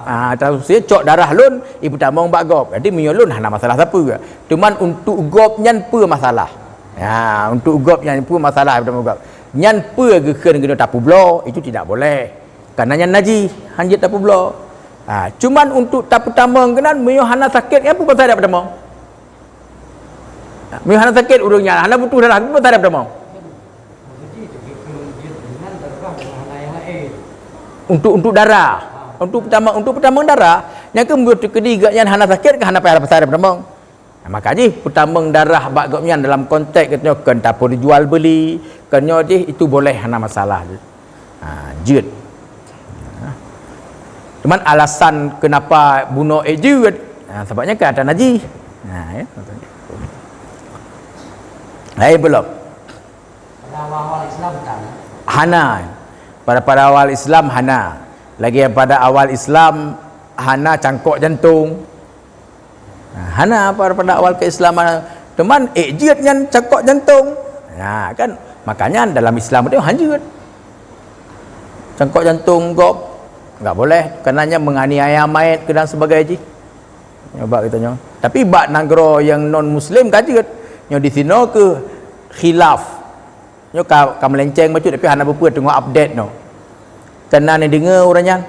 Ah, transfusi cok darah lôn, ipeutamong bak gob. Jadi meunyoe lôn hana masalah sapeue. Cuman untuk gob nyan peue masalah? Ya, untuk gob nyan peue masalah peutamong gob? Nyan peue geukheun keunoe tapeubloe, itu tidak boleh. Karena nyan najih, hanjeuet tapeubloe. Ha, cuman untuk tapeutamong keunan, meunyoe hana sakét, nyan peue pasal dak peutamong? Meunyoe hana sakét ureuëng nyan, hana butuh darah, peue pasal dak peutamong? Untuk, untuk darah. Untuk peutamong, untuk peutamong darah, nyan keuh meunyoe teukeudi gobnyan hana sakét, ka hana payah pasal dak peutamong. Nah, maka jih peutamong darah bak gobnyan dalam konteks geutanyoe kon tapeujual beuli, kon nyoe jih itu boleh, hana masalah. Ha, jeuet. Ha. Cuman alasan kenapa bunoe ék jeuet, ha, sababnya kan ada najih. Ha, ya. Lain belum? Pada awal-awal Islam kan? Hana. Pada, pada awal Islam hana. Lagi pada awal Islam hana cangkok jantung. Ha, hana pada, pada awal keislaman. Teuma ék jeuet nyan cangkok jantung. Ha, kan? Makanya dalam Islam tu hanjeuet. Cangkok jantung gob enggak boleh, karena nyan menganiaya maet ke dan sebagainya. Nyoe bak geutanyoe. Tapi bak nanggroe nyang non muslim ka jeuet. Nyoe di sinoe keuh khilaf. Nyoe ka, ka melenceng bacut, tapi hana peue-peue, teungoh update nyoe. Kana neudeungoe ureuëng nyan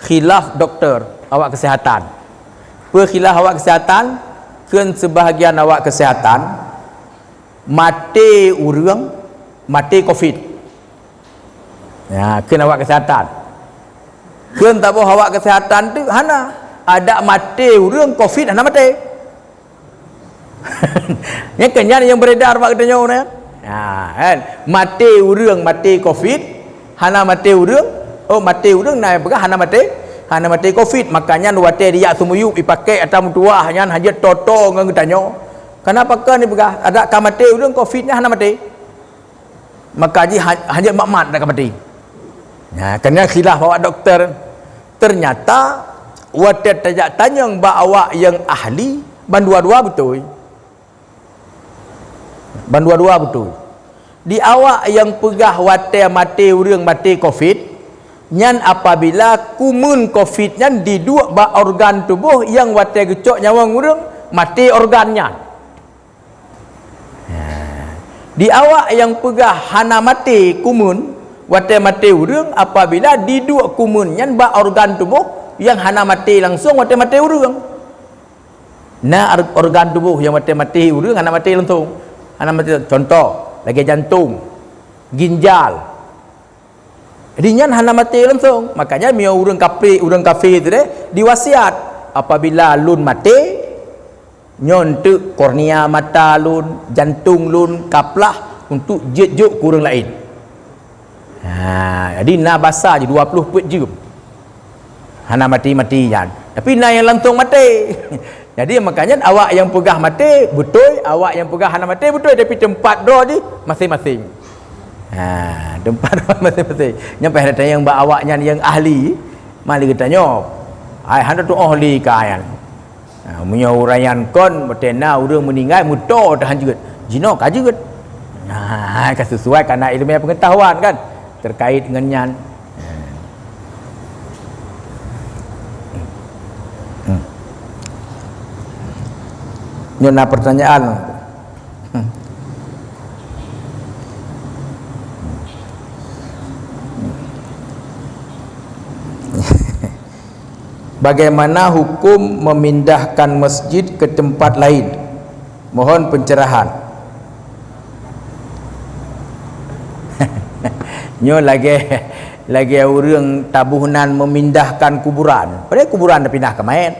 khilaf doktor awak kesehatan. Peue khilaf awak kesehatan? Kheun sebahagian awak kesehatan, maté ureuëng maté covid. Ya, kheun awak kesehatan. Kheun taboh awak kesehatan tu hana. Ada maté ureuëng covid hana maté. Nyan kan nyan nyang beredar bak geutanyoe nyan. Ha, kan? Maté ureuëng maté covid, hana maté ureuëng. Oh, maté ureuëng na peugah hana maté, hana maté covid. Makanya watée dijak seumiyueb ipakai atau meutuwah nyan hana jeuet toto ngon geutanyoe. Kenapa kan dipeugah ada ka maté ureuëng covid nyan hana maté? Maka jih ha-, hana jeuet mat-mat dak ka maté. Nah, kena khilaf awak doktor. Ternyata watée tajak tanyong bak awak nyang ahli, bandua-dua beutôi. Bandua-dua beutôi. Di awak nyang peugah watée maté ureuëng maté covid, nyan apabila kumun covid nyan diduek bak organ tuboh nyang watée geucok nyawöng ureuëng, maté organ nyan. Ha. Di awak nyang peugah hana maté kumeun watée maté ureuëng, apabila diduek kumeun nyan bak organ tuboh nyang hana maté langsong watée maté ureuëng. Na or-, organ tuboh nyang watée maté ureuëng hana maté langsong. Hana maté, contoh, lagée jantong, ginjal. Jadi nyan hana maté langsong. Makanya meunyoe ureuëng kafé, ureuëng kafé teuh deh, diwasiat, "Apabila lôn maté, nyoe enteuk kornea mata lôn, jantong lôn kaplah untuk jeuet jok keu ureuëng laén." Ha, jadi na basa jih dua ploh peuet jeuem. Hana maté-maté nyan. Tapi na nyang langsong maté. Jadi makanya awak nyang peugah maté beutôi, awak nyang peugah hana maté beutôi, tapi teumpat droe jih maséng-maséng. Ha, teumpat droe maséng-maséng. Nyan payah tanyong bak awak nyan nyang ahli. Mali geutanyoe, "Hai, hana tuoh lé ka nyan." Ha, meunyoe ureuëng nyan kon, watée na ureuëng meuninggai, meutoe teuh han jeuet. Jinoe ka jeuet. Ha, ka sesuai, karena ilmu pengetahuan kan terkait dengan nyan. Hmm. Nyoe na pertanyaan. Hmm. Bagaimana hukum memindahkan masjid ke tempat lain? Mohon pencerahan. Nyoe lagée, lagée ureuëng taboh nan memindahkan kuburan. Padahai kuburan tapindah keu manyét.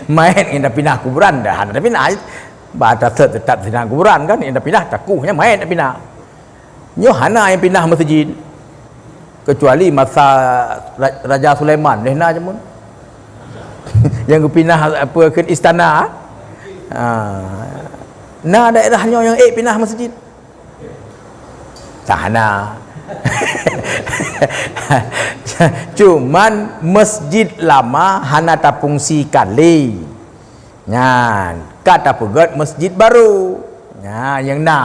Manyét nyang tapinah kuburan dah, hana tapinah. Bah, tetap, tetap tapinah kuburan kan, nyang tapinah takuh nyan manyét tapinah. Nyoe hana nyang pinah masjid. Kecuali masa Ra-, Raja Sulaiman, lheuh na jameun. Nyang geupinah apa, keu istana. Ha. Na daerah nyoe nyang ék pinah masjid? Hana. Cuman masjid lama hana tapungsikan lé. Nyan, ka tapeugét masjid barô. Nyan nyang na.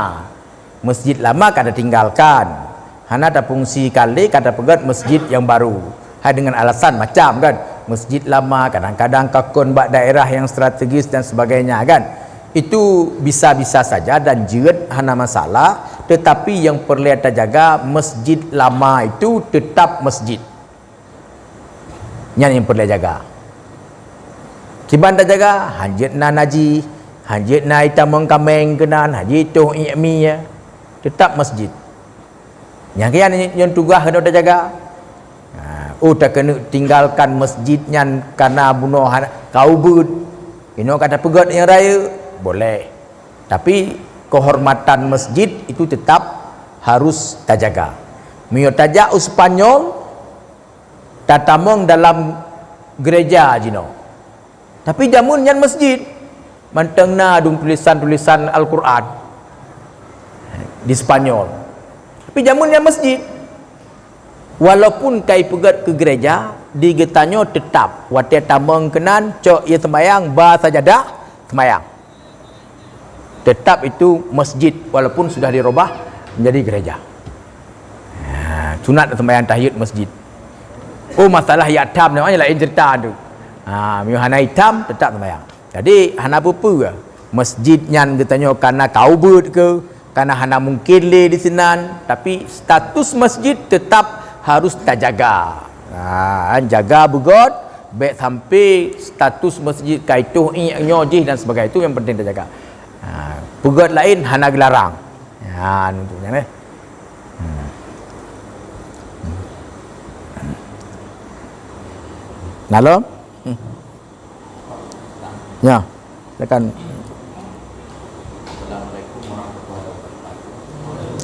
Masjid lama ka tatinggalkan. Hana tapungsikan lé, ka tapeugét masjid nyang barô. Hai, dengan alasan macam kan. Masjid lama kadang-kadang ka kon bak daerah nyang strategis dan sebagainya kan. Itu bisa-bisa saja dan jeuet, hana masalah, tetapi nyang peureulée tajaga, masjid lama itu tetap masjid. Nyan nyang peureulée jaga. Kiban tajaga, hanjeuet na najih, hanjeuet na itamong kaméng keunan, hanjeuet itoh iék mie, tetap masjid. Nyang keuyan nyoe tugaih keuneuk tajaga. Ha, oh, takeuneuk tinggalkan masjid nyan karena bunoe hana ka ubeut. Inoe ka tapeugét nyang rayeuk, boleh. Tapi kehormatan masjid itu tetap harus tajaga. Meunyoe tajak u Spanyol, tatamong dalam gereja jinoe. Tapi jameun nyan masjid. Mantong na dum tulisan-tulisan Al-Quran di Spanyol. Tapi jameun nyan masjid. Walaupun ka ipeugét keu gereja, di geutanyoe tetap watée tamong keunan cok ie sembayang ba sajadah sembayang. Tetap itu masjid walaupun sudah dirubah menjadi gereja. Ha, sunat sembahyang tahiyat masjid. Oh, masalah itam namanya lain cerita tu. Ha, meunyoe hana itam tetap sembahyang. Jadi hana peue-peue. Masjid nyan geutanyoe kana ka ubeut ke, kana hana mungkin lé di sinan, tapi status masjid tetap harus tajaga. Ha, jaga beugét, bék sampai status masjid ka itoh iék nyoe jih dan sebagainya, itu yang penting tajaga. Ha, peugét laén hana geularang. Ha, untuk nyan eh. Hmm. Nalom? Hmm. Ya, silakan.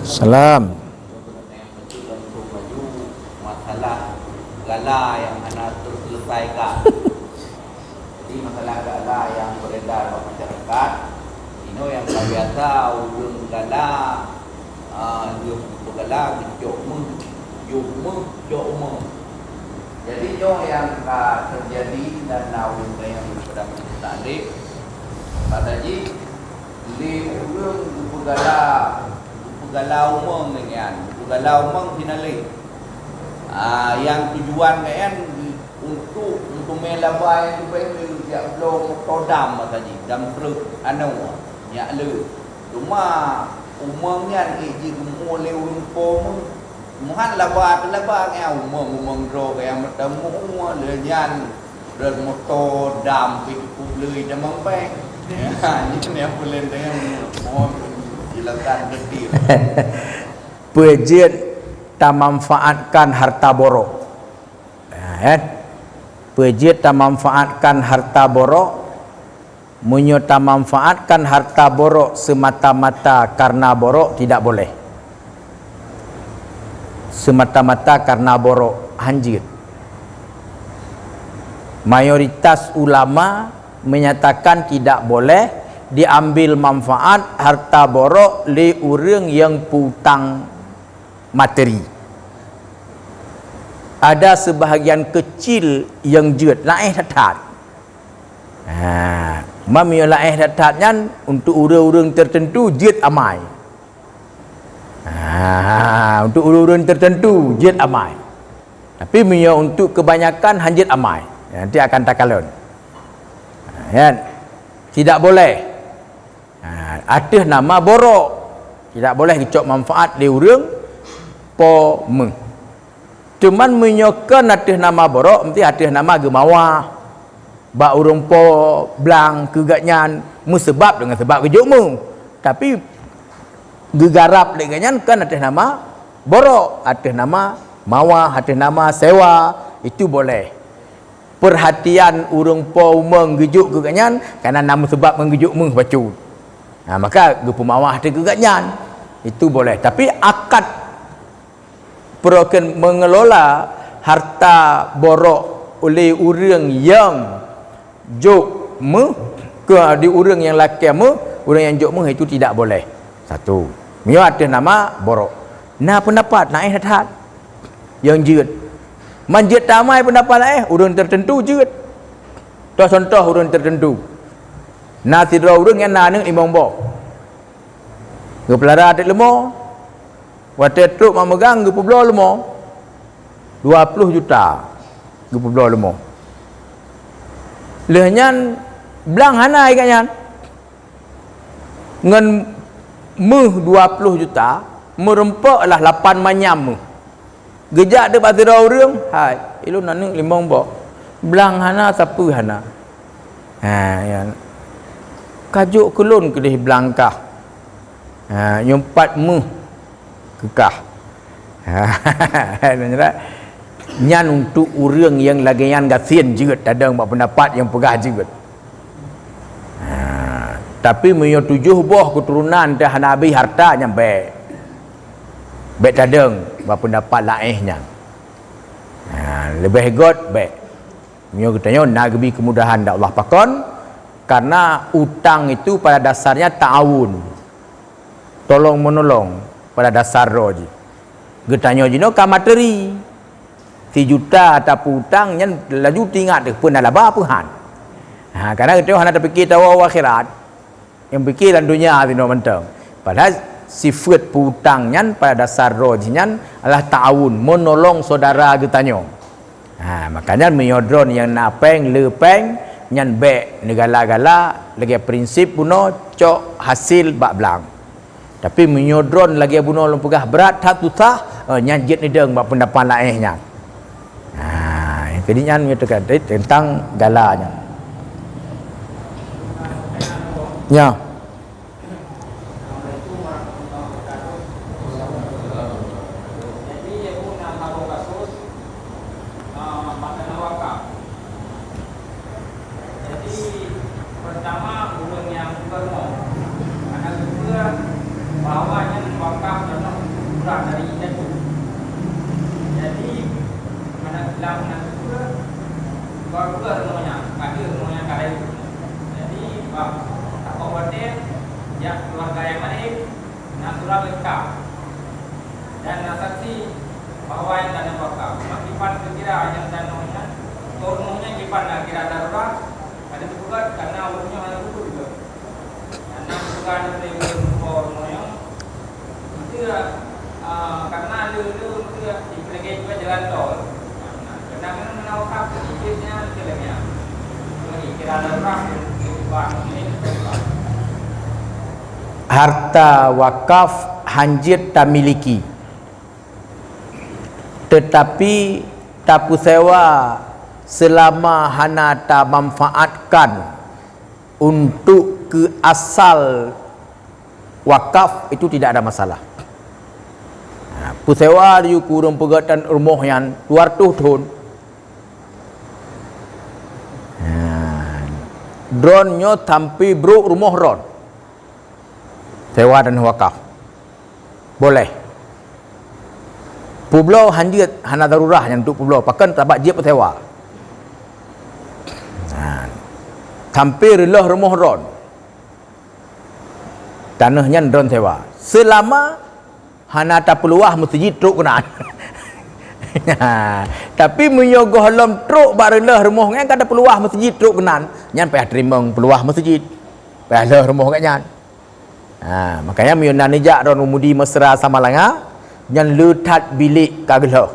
Salam. Masalah gala yang hana terselesaikan. Jadi, masalah gala yang beredar dalam masyarakat, inoe yang ka biasa ureuëng gala, ah, lheueh peugala geucok méuh, yoh méuh, cok méuh. Jadi, nyoe nyang ka teujadi dan na ureuëng nyang daripada Majelis Taklim, kata jih, lé ureuëng geupeugala, geupeugala umong nyan, geupeugala umong sinaleh. Ah, nyang tujuan geuh nyan untuk, untuk Mé laba nyang leubeh le jak bloe moto dam masa jih, dam truk anoe, nyak le. Teuma umong nyan ék jigeumu lé ureuëng po meuh. Muhan laba teu laba nyan umong-umong droe nyang meuteumé lé nyan, rot moto dam pih cukup le tamong péng. Nyan nyang pulen tanyoe mohon penjelasan detail. Peue jeuet tamanfaatkan harta borok. Ha, kan? Peue jeuet tamanfaatkan harta borok? Meunyoe tamanfaatkan harta borok semata-mata karena borok, tidak boleh. Semata-mata karena borok, hanjeuet. Mayoritas ulama menyatakan tidak boleh diambil manfaat harta borok lé ureuëng nyang peutang materi. Ada sebahagian kecil nyang jeuet, laén that-that. Ha, meunyoe laén that-that nyan untuk ureuëng-ureuëng tertentu jeuet amai. Ha, untuk ureuëng-ureuëng tertentu jeuet amai. Tapi meunyoe untuk kebanyakan hanjeuet amai. Nanti akan takalon. Ha, kan? Tidak boleh. Ha, ateueh nama borok. Tidak boleh geucok manfaat lé ureuëng po meuh. Cuman meunyoe kon ateueh nama borok, meusti ateueh nama geumawah bak ureuëng po blang keu gobnyan, meuseubab deungon seubab geujok meuh. Tapi geugarab lé gobnyan kon ateueh nama borok, ateueh nama mawah, ateueh nama sewa, itu boleh. Perhatian ureuëng po umong geujok keu gobnyan, karena na meuseubab ngon geujok meuh bacut. Ha, maka geupeumawah ateueh keu gobnyan. Itu boleh. Tapi akad peurokon mengelola harta borok ulé ureuëng nyang jok meuh, keu di ureuëng nyang lakée meuh, ureuëng nyang jok meuh itu tidak boleh. Satu. Meunyoe ateueh nama borok. Na peundapat laén that-that nyang jeuet. Man jeuet tamai peundapat laén, ureuëng tertentu jeuet. Toh contoh ureuëng tertentu. Na sidroe ureuëng nyang na aneuëk limong boh. Geupeulara ateueh leumo. Watée trok mak meugang geupeubloe leumo. Dua ploh juta geupeubloe leumo. Lheueh nyan blang hana ikat nyan. Ngon meuh dua ploh juta, meurumpok lah lapan manyam meuh. Geujak deuek bak sidroe ureuëng, "Hai, ulôn aneuëk limong boh. Blang hana, sapeue hana. Ha, nyan. Kajok keu lôn keudeh blang kah. Ha, nyoe pat meuh keu kah." Ha, nyan untuk ureuëng nyang lagée nyan gasien jeuet tadong bak peundapat nyang peugah jeuet. Ha, tapi meunyoe tujoh boh keuturonan teuh hana habéh harta, nyan bék. Bék tadong bak peundapat laén nyan. Ha, leubeh göt bék. Meunyoe geutanyoe na geubi keumudahan dari Allah, pakon? Karena utang itu pada dasarnya ta'awun. Tolong-menolong pada dasar droe jih. Geutanyoe jinoe ka materi. Sijuta tapeutang nyan laju teuingat teuh peue na laba peue han. Ha, karena geutanyoe hana tapike tawoe u akhirat. Nyang pike lam donya sinoe mantong. Padahai sifeuet peutang nyan pada dasar droe jih nyan adalah ta'awun, meunolong syedara geutanyoe. Ha, makanya meunyoe droeneuh nyang na péng, le péng, nyan bék neugala-gala lagée prinsip bunoe cok hasé bak blang. Tapi meunyoe droeneuh lagée bunoe lôn peugah brat that susah, eh, nyan jeuet neudong bak peundapat laén nyan. Ha, nyang keudeh nyan meunyoe teuka-, teuntang gala nyan. Nya. Jadi, pertama, ureuëng nyang keureumoh hana geupeue bahwa nyan wakaf tanoh kurang dari jatuh. Jadi, hana bilang hana geupeue, baru rumoh nyan, ka deuh rumoh nyan ka rayeuk. Jadi, bah, takoh watée, jak keuluwarga nyang laén, na surat leungkap. Dan na saksi bahwa nyan tanoh wakaf. Maka kiban kira nyang tanoh nyan, rumoh nyan kiban na kira darurat, ka teupeugöt karena ureuëng nyoe hana geupeue. Karena bukan ureuëng po rumoh nyoe, meuteue, ah, karena le-le meuteue dipeulagée juga jalan tol. Nah, karena keunan meunan wakaf, jih nyan meuteue lagée nyan. Harta wakaf hanjeuet tamiliki, teutapi tapeusewa seulama hana tamanfaatkan untuk keu asal wakaf, itu tidak ada masalah. Ha, peusewa laju keu ureuëng peugöt rumoh nyan dua ratus thon. Ha, droeneuh nyoe sampoe brok rumoh droeneuh. Sewa dan wakaf. Boleh. Peubloe hanjeuet, hana darurah nyan untuk peubloe. Pakon? Sabab jeuet peusewa. Ha. Sampoe reuloh rumoh droeneuh. Tanoh nyan droeneuh sewa. Seulama hana tapeuluwah meuseujid trok keunan. Tapi meunyoe gohlom trok bak reuloh rumoh nyan ka tapeuluwah meuseujid trok keunan, nyan payah teurimong peuluwah meuseujid. Payah lheueh rumoh gobnyan. Ha, makanya meunyoe na neujak droeneuh mudi Mesra Samalanga, nyan le that bilék ka geulheueh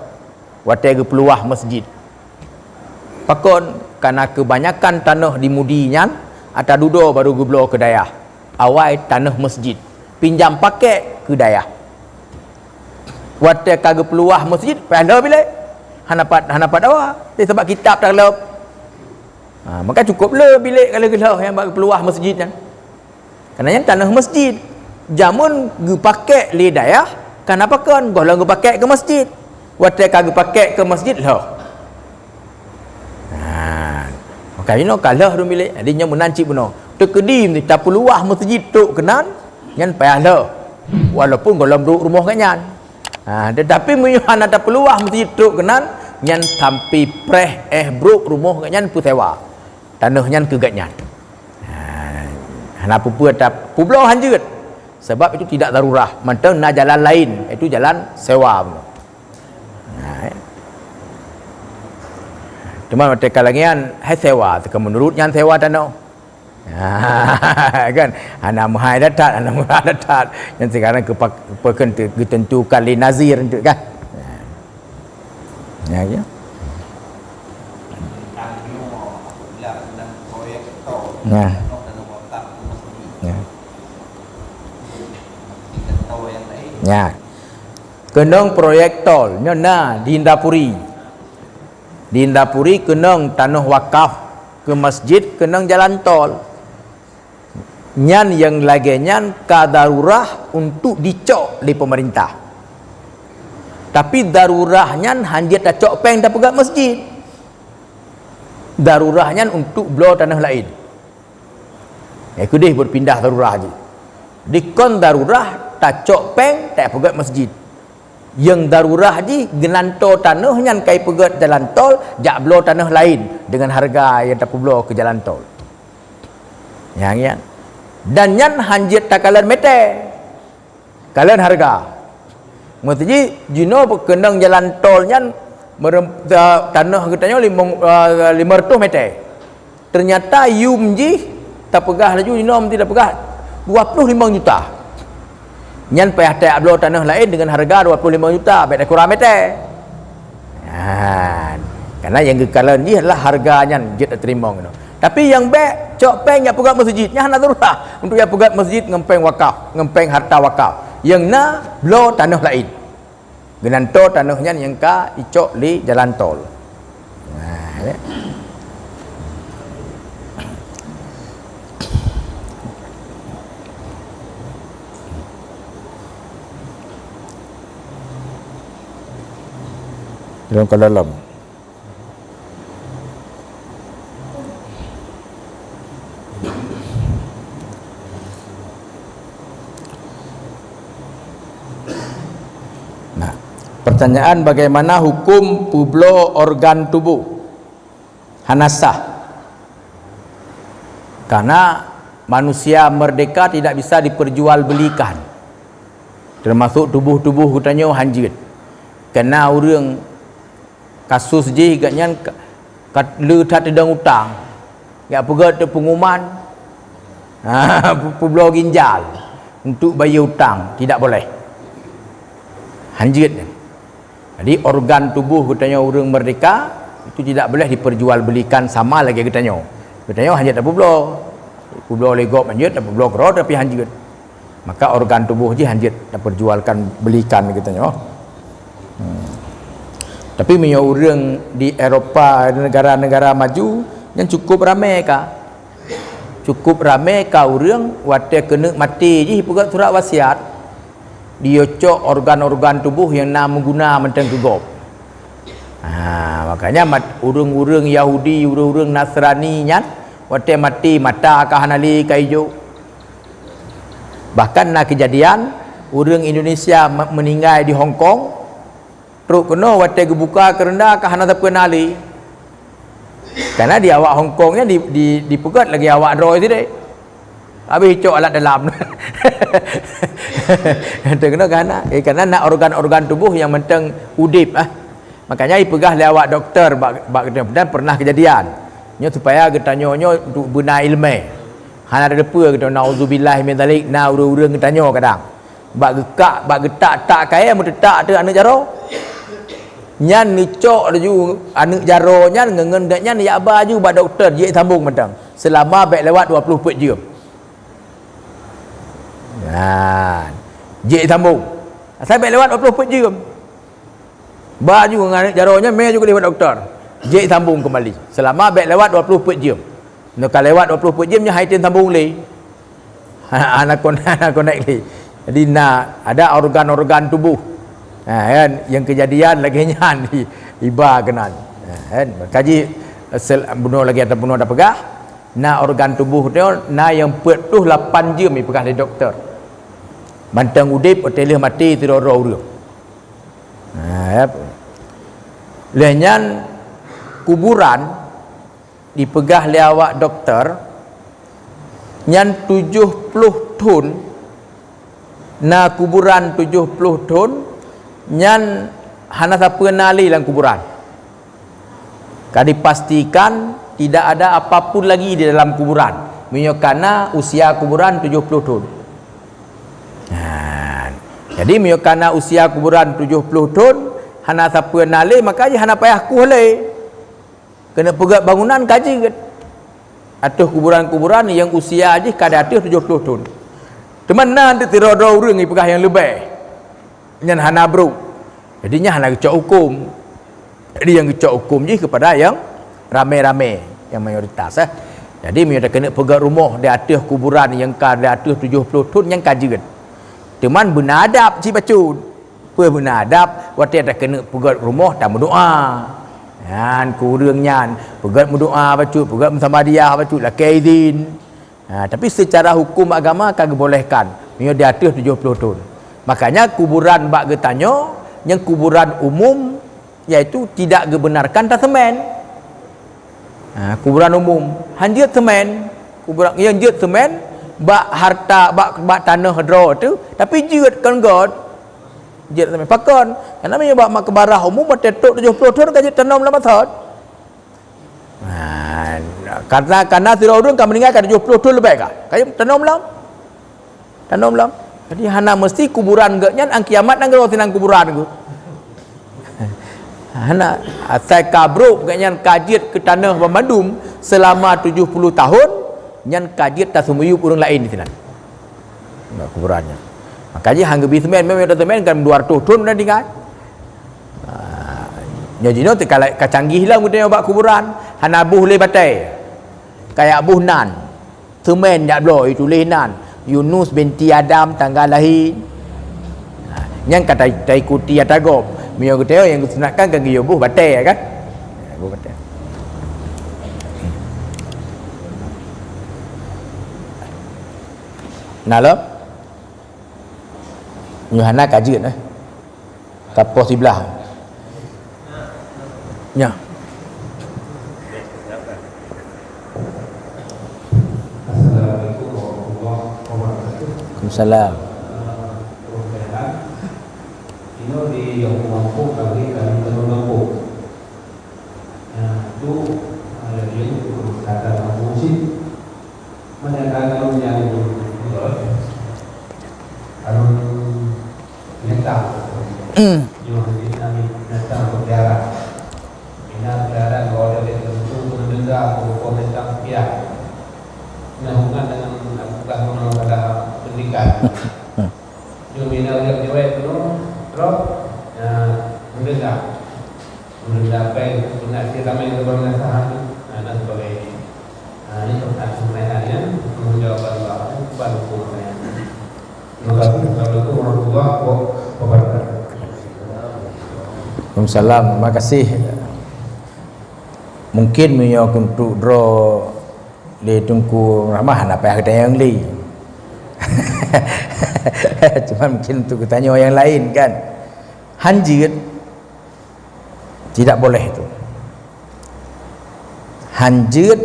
watée geupeuluwah meuseujid. Pakon? Karena keubanyakan tanoh di mudi nyan ata dudoe barô geubloe keu dayah. Awai tanoh meuseujid, pinjam pakék keu dayah. Watée ka geupeuluwah meuseujid, payah lheueh bilék. Hana pat, hana pat dawa. Sabab kitab tagleueb. Ha, maka cukup le bilék ka lheueh geulheueh nyang bak geupeuluwah meuseujid nyan. Karena nyan tanoh meuseujid. Jameun geupakék lé dayah, kana pakon gohlom geupakék keu meuseujid. Watée ka geupakék keu meuseujid lheueh. Ha, maka inoe ka lheueh ureuëng bilék. Jadi nyoe meunan cit bunoe. Teukeudi tapeuluwah meuseujid trok keunan, nyan payah lheueh. Walaupun gohlom brok rumoh gobnyan. Ha, tetapi meunyoe hana tapeuluwah meuseujid trok keunan, nyan sampoe preh éh brok rumoh gobnyan peusewa. Tanoh nyan keu gobnyan. Ha, hana peue-peue ta-, peubloe hanjeuet. Sabab itu tidak darurah. Mantong na jalan laén, itu jalan sewa. Ha, eh. Teuma watée ka lagée nyan, hai sewa, teuka meunurot nyan sewa tanoh. Ha, kan? Hana meuhai that-that, hana murah that-that. Nyan sekarang keupak-, peukon teu-, geuteuntukan lé nazir tu, kan? Ha. Ya, ya. Ya. Ya. Keunong proyek tol, nyoe na di Indrapuri. Di Indrapuri keunong tanoh wakaf keu masjid, keunong jalan tol. Nyan nyang lagée nyan ka darurah untuk dicok lé peumeurintah. Tapi darurah nyan hanjeuet tacok péng tapeugét masjid. Darurah nyan untuk bloe tanoh laén. Eh, keudeh beupindah darurah jih. Dikon darurah tacok péng tapeugét masjid. Nyang darurah jih geunantoe tanoh nyan kai peugét jalan tol, jak bloe tanoh laén deungon hareuga nyang tapeubloe keu jalan tol. Nyang nyan. Dan nyan hanjeuet takalon mètè. Kalon hareuga. Meuteujih jinoe keunong jalan tol nyan meurem-, ta-, tanoh geutanyoe limong, eh, lima ratus mètè. Teunyata yum jih tapeugah laju inoe meuti tapeugah dua ploh limong juta. Nyan payah tajak bloe tanoh laén deungon hareuga dua ploh limong juta, bèk takurang mètè. Nah, karena nyang geukalon jih adalah hareuga nyan jeuet tateurimong inoe. Tapi nyang bèk cok péng jak peugét masjid, nyan hana darurah untuk jak peugét masjid ngon péng wakaf, ngon péng harta wakaf. Nyang na bloe tanoh laén. Geunantoe tanoh nyan nyang ka icok lé jalan tol. Nah, ya. Dalam ke dalam. Nah, pertanyaan, bagaimana hukum peubloe organ tubuh? Hana sah. Karena manusia merdeka tidak bisa diperjualbelikan. Termasuk tubuh-tubuh geutanyoe hanjeuet. Kena ureuëng kasus jih gobnyan ka, ka le that teudong utang. Jak peugét teuh pengumuman. Ha, pu-, peubloe ginjal untuk bayeue utang, tidak boleh. Hanjeuet. Jadi organ tubuh geutanyoe ureuëng merdeka itu tidak boleh diperjualbelikan sama lagée geutanyoe. Geutanyoe hanjeuet tapeubloe. Peubloe lé gob hanjeuet, tapeubloe keudroe tapi hanjeuet. Maka organ tuboh jih hanjeuet taperjualkan, belikan geutanyoe. Hmm. Tapi meunyoe ureuëng di Eropa, negara-negara maju, nyan cukup ramé ka. Cukup ramé ka ureuëng watée keuneuk maté jih peugah surat wasiat, diyue cok organ-organ tuboh nyang na meuguna mantong keu gob. Ha, makanya mat-, ureuëng-ureuëng Yahudi, ureuëng-ureuëng Nasrani nyan, watée maté mata ka hana lé ka ijok. Bahkan na keujadian, ureuëng Indonesia me-, meuninggai di Hong Kong, trok keunoe watée geubuka keureunda ka hana sapeue na lé. Karena di awak Hong Kong nyan di, di, dipeugét lagée awak droe sideh. Habéh icok alat dalam. Teuh keunoe ka hana. Eh, karena na organ-organ tuboh nyang mantong udeb, ah. Makanya ipeugah lé awak doktor bak, bak, dan pernah kejadian. Nyoe supaya geutanyoe nyoe untuk beuna iéleumé. Hana teupeue geutanyoe, naudzubillah min dzalik, na ureuëng-ureuëng geutanyoe kadang. Bak geukak, bak geutak-tak kayée meuteutak teuh aneuëk jaroe. Nyan neucok laju aneuëk jaroe nyan ngon, ngon gobnyan jak ba laju bak dokto, jisambong mantong. Seulama bék lewat dua ploh peuet jeuem. Nyan. Jisambong. Asai bék lewat dua ploh peuet jeuem. Ba laju ngon aneuëk jaroe nyan, mé laju keudeh bak dokto. Jisambong keumbali. Seulama bék lewat dua ploh peuet jeuem. Nyoe ka lewat dua ploh peuet jeuem, nyan han tem sambong lé. Hana kon-, hana connect lé. Jadi na ada organ-organ tuboh. Ha, kan? Nyang keujadian lagée nyan i-, iba keunan. Ha, kan? Kaji sel-, bunoe lagée ataupun bunoe tapeugah, na organ tuboh tu na nyang peuet ploh lapan jeuem ipeugah lé dokto. Mantong udeb, watée lheueh maté sidroe-droe ureuëng. Ha, ya. Lheueh nyan kuburan dipeugah lé awak dokto, nyan tujoh ploh thon, na kuburan tujoh ploh thon, nyan hana sapeue na lé lam kuburan. Ka dipastikan tidak ada apapun lagi di dalam kuburan, meunyoe kana usia kuburan tujoh ploh thon. Nah, jadi meunyoe kana usia kuburan tujoh ploh thon, hana sapeue na lé, maka jih hana payah kueh lé. Keuneuk peugét bangunan ka jeuet. Ateueh kuburan-kuburan nyang usia jih ka di ateueh tujoh ploh thon. Teuma na sidroe-droe ureuëng ipeugah nyang leubeh. Nyan hana brok. Jadi nyan hana geucok huköm. Jadi nyang geucok huköm jih kepada nyang ramé-ramé, nyang mayoritas, eh. Jadi meunyoe takeuneuk peugét rumoh di ateueh kuburan nyang ka di ateueh tujoh ploh thon, nyan ka jeuet. Teuma beuna adab cit bacut. Peue beuna adab, watée takeuneuk peugét rumoh tameudoá. Nyan keu ureuëng nyan, peugét meudoá bacut, peugét meusamadiah bacut, lakée idin. Ha, tapi secara hukum agama ka geubolehkan meunyoe di ateueh tujoh ploh thon. Makanya kuburan bak geutanyoe nyang kuburan umum, yaitu tidak geubenarkan taseumén. Ha, kuburan umum han jeuet seumén. Kuburan nyang jeuet seumén bak harta, bak, bak tanoh droe teuh, tapi jeuet kon göt. Jeuet seumén. Pakon? Karena meunyoe bak makbarah umum, watée trok tujoh ploh thon ka jeuet tanom lam asot. Ha, karena, karena sidroe ureuëng ka meuninggai ka tujoh ploh thon leubeh ka. Ka jeuet tanom lam. Tanom lam. Jadi hana meusti kuburan geuh nyan, 'an kiamat nanggroe sinan kuburan geuh. Hana, asai ka brok geuh nyan ka jeuet keu tanoh banmandum seulama tujoh ploh tahun, nyan ka jeuet taseumuyueb ureuëng laén disinan. Bak kuburan nyan. Maka jih han geubi seumén, memang taseumén kan dua ratus thon na tinggai. Ha, nyoe jinoe teuka ka canggih lom geutanyoe bak kuburan, hana boh lé batée. Kayak boh nan. Seumén jak bloe tuléh nan, Yunus binti Adam tanggal lahé. Ha, nyan ka ta-, taikuti ata gob. Meunyoe geutanyoe nyang geusunatkan ka geuyue boh batée kan? Boh batée. Nah lom. Nyoe hana ka jeuet eh. Ka poh siblaih. Nya. Assalamualaikum warahmatullahi wabarakatuh. Waalaikumsalam. Eh, Prof Rehan, inoe di Yahumampung kami, kami Tanjung Lampung. Nah, tu ada dia tu kata kampung cit. Mana kalau yang kalau nyata. Hmm. Nyoh di kami nyata berdarah. Ina berdarah kalau ada dia tentu mendengar hukum tentang dia. Jom ina uyak jawai penuh, Prof. Ya, mendengar. Mendengar apa yang pernah saya ramai ke bang nasihat tu. Nah, dan sebagainya. Nah, ini pertanyaan pertanyaan ya. Menjawab Allah. Bukan hukum saya. Terima kasih. Assalamualaikum warahmatullahi wabarakatuh. Waalaikumsalam. Terima kasih. Mungkin meunyoe untuk droe lé Teungku Rahmah, hana payah geutanyong lé. Cuma mungkin untuk geutanyong nyang laén kan. Hanjeuet, tidak boleh itu. Hanjeuet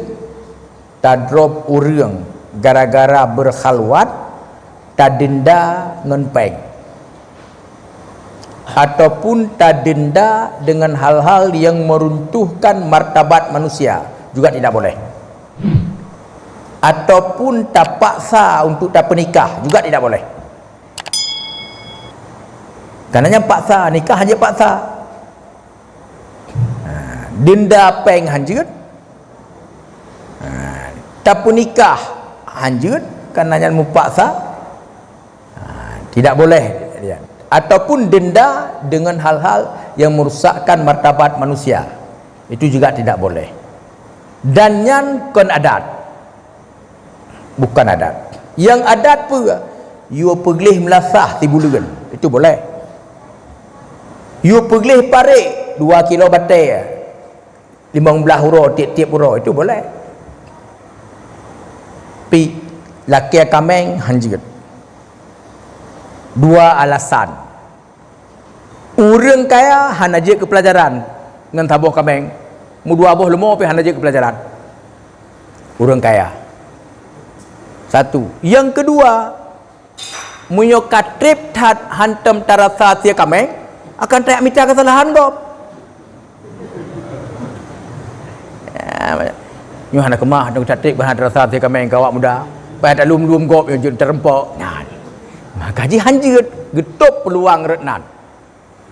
tadrob ureuëng gara-gara beukhalwat, tadenda ngon péng, ataupun tadenda dengan hal-hal yang meruntuhkan martabat manusia, juga tidak boleh. Ataupun tapaksa untuk tapeunikah, juga tidak boleh. Karena nyang paksa, nikah hana paksa. Ha, denda péng hanjeuet. Ha, tapeunikah hanjeuet karena nyan mupaksa. Ha, tidak boleh. Ataupun denda dengan hal-hal yang merusakkan martabat manusia. Itu juga tidak boleh. Dan nyan kon adat. Bukan adat. Yang adat peue? Yue peugleh meulasah sibuleuen. Itu boleh. Yue peugleh parék dua kilo batée. Limong blaih uroe tiep-tiep uroe. Itu boleh. Pi lakée kaméng hanjeuet. Dua alasan. Ureuëng kaya hana jeuet keu peulajaran ngon saboh kaméng, meudua boh leumo pih hana jeuet keu peulajaran. Ureuëng kaya. Satu. Nyang keudua, meunyoe ka treb that hantom tarasa sie kaméng, akan tajak mita keusalahan gob. Ya, nyoe hana keumah, dong catrek bah hana rasa sie kaméng keu awak muda. Bah talum-lum gob nyang jeuet teureumpok. Nyan. Maka jih hanjeuet, geutôb peuluang rot nan.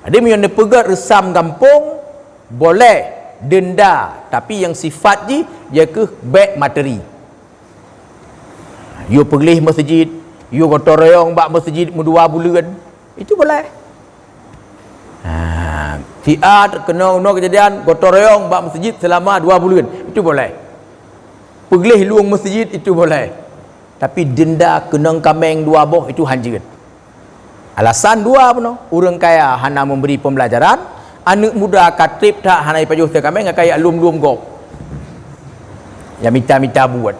Jadi meunyoe neupeugét reusam gampông, boleh denda, tapi nyang sifat jih, jih keuh bék materi. Yue peugleh meuseujid, yue gotong royong bak meuseujid meudua buleuen, itu boleh. Ha, si A keunong-keunong keujadian gotong royong bak meuseujid seulama dua buleuen, itu boleh. Peugleh lueng meuseujid, itu boleh. Tapi denda keunong kaméng dua boh, itu hanjeuet. Alasan dua bunoe, ureuëng kaya hana meubri peubelajaran, aneuëk muda ka treb that hana jipajoh sie kaméng, ka jak lom-lom gob. Jak mita-mita buet.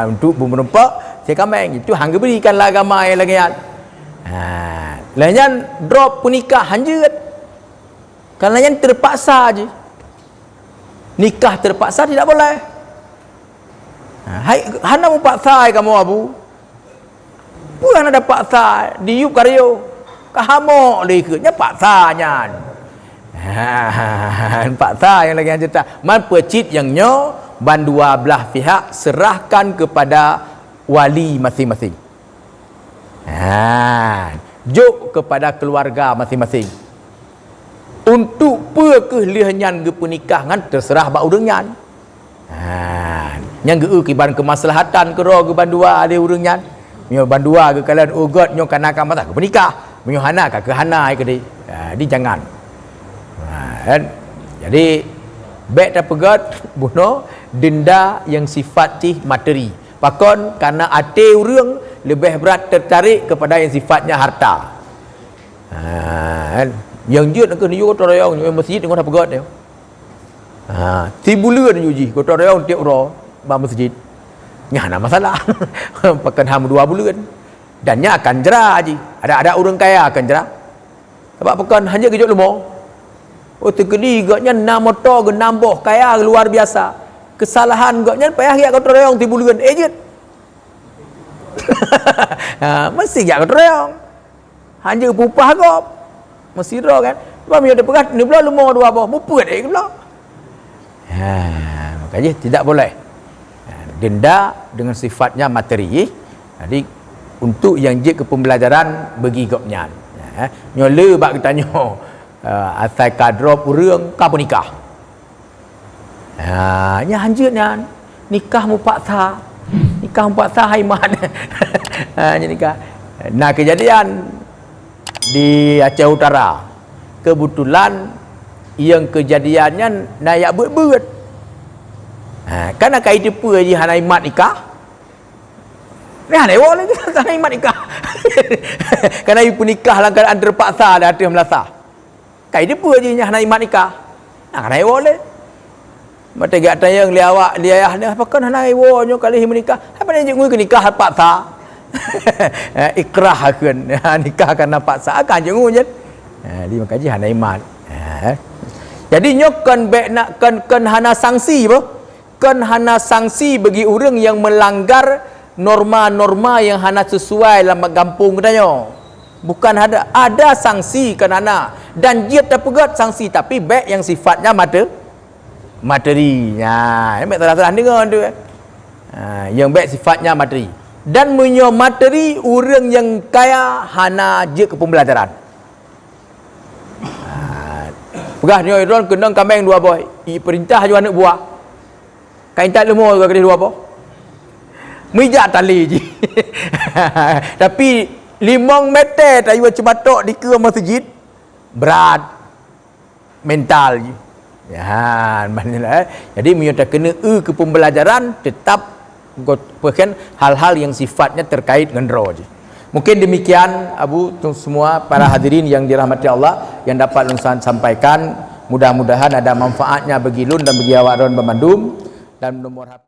Untuk beumeurumpok sie kaméng, itu han geubri kan lé agama nyang lagée nyan. Ha, lheueh nyan drob peunikah hanjeuet. Karena nyan teurpaksa jih. Nikah teurpaksa tidak boleh. Ha, hai, hana mupaksa hai kamoe, Abu. Peue hana tapaksa diyueb karyo? Ka hamok lé keuh, nyan paksa nyan. Paksa nyang lagée nyan ceurita. Man peucit nyang nyoe, ban dua blaih pihak serahkan kepada wali masing-masing. Ha, jok kepada keluarga masing-masing. Untuk peue keuh lheueh nyan geupeunikah nyan, teuseurah bak ureuëng nyan. Ha, nyang geu-eu kiban keumaslahatan keudroe geuh bandua lé ureuëng nyan. Meunyoe bandua geukalon, "Oh, göt nyoe ka na ka masa geupeunikah." Meunyoe hana, ka keuh hana, ai keudeh. Ha, di jangan. Ha, kan? Jadi, bék tapeugét bunoe denda nyang sifat jih materi. Pakon? Karena até ureuëng leubeh brat teutarek keupada nyang sifatnya harta. Ha, kan? Nyang jeuet keuh neuyue gotong royong, neuyue meuseujid, ngon tapeugét nyoe. Ha, sibuleuen neuyue jih gotong royong tieb uroe bak meuseujid. Nyan hana masalah. Pakon han meudua buleuen. Dan nyan akan jra jih. Adak-adak ureuëng kaya akan jra. Sabab pakon? Han jeuet geujok leumo. Oh, teukeudi gobnyan na moto geuh nam boh, kaya luar biasa. Keusalahan gobnyan payah jak gotong royong sibuleuen. Eh, jeuet. Ha, meusti jak gotong royong. Han jeuet peupah gob. Meusidroe kan. Bah meunyoe teupeugah neubloe leumo dua boh, mupeue ék geubloe. Ha, maka jih tidak boleh. Ha, denda dengan sifatnya materi. Jadi, untuk nyang jeuet keu pembelajaran bagi gobnyan. Ha, nyoe le bak geutanyoe, eh, asai ka drob ureuëng ka peunikah. Ha, nyan han jeuet nyan. Nikah mupaksa. Ka paksa hai mat. Ha, jadi ka. Na kejadian di Aceh Utara. Kebetulan yang kejadiannya na yak buet-buet. Ha, kan ka iteupeue jih hana imat nikah. Ni hana iwoe lagi, hana imat nikah. Karena ipeunikah lam keadaan terpaksa dan ateueh meulasa. Kai dipeue jih nyan hana imat nikah. Nah, hana iwoe lé. Mata gak tanyong lé awak, lé ayah nyoe, "Pakon hana iwoe nyoe kali meunikah?" Apa ni jeuet ngui keu nikah paksa? Eh, ikrah akheun. Nikah karena paksa, akan jeuet ngui nyan. Ha, di maka jih hana imat. Ha. Jadi nyoe kon bèk nak, kon, kon hana sanksi boh. Kon hana sanksi bagi ureuëng yang melanggar norma-norma yang hana sesuai lam gampông geutanyoe. Bukan ada, ada sanksi kon hana. Dan jeuet tapeugét sanksi, tapi bèk yang sifatnya mate-, materi. Nya, bèk salah-salah deungoe tu, eh. Ha, yang bèk sifatnya materi. Dan meunyoe materi, ureuëng yang kaya hana jeuet keu pembelajaran. Ha, peugah nyoe droe keunong kaméng dua boh, ipeurintah ju aneuk buah. Ka intat leumo juga keudeh dua boh. Meujak tali jih. Tapi limong meter tayue ceumatok dikeue masjid, brat mental jih. Ya, maknanya, eh. Jadi meunyoe takeuneuk eu keu pembelajaran, tetap Peuken hal-hal yang sifatnya terkait ngon droe jih. Mungkin demikian, Abu, untuk semua para hadirin yang dirahmati Allah, yang dapat lôn sa-, sampaikan. Mudah-mudahan ada manfaatnya bagi lôn dan bagi awak droen banmandum. Dan nomor H P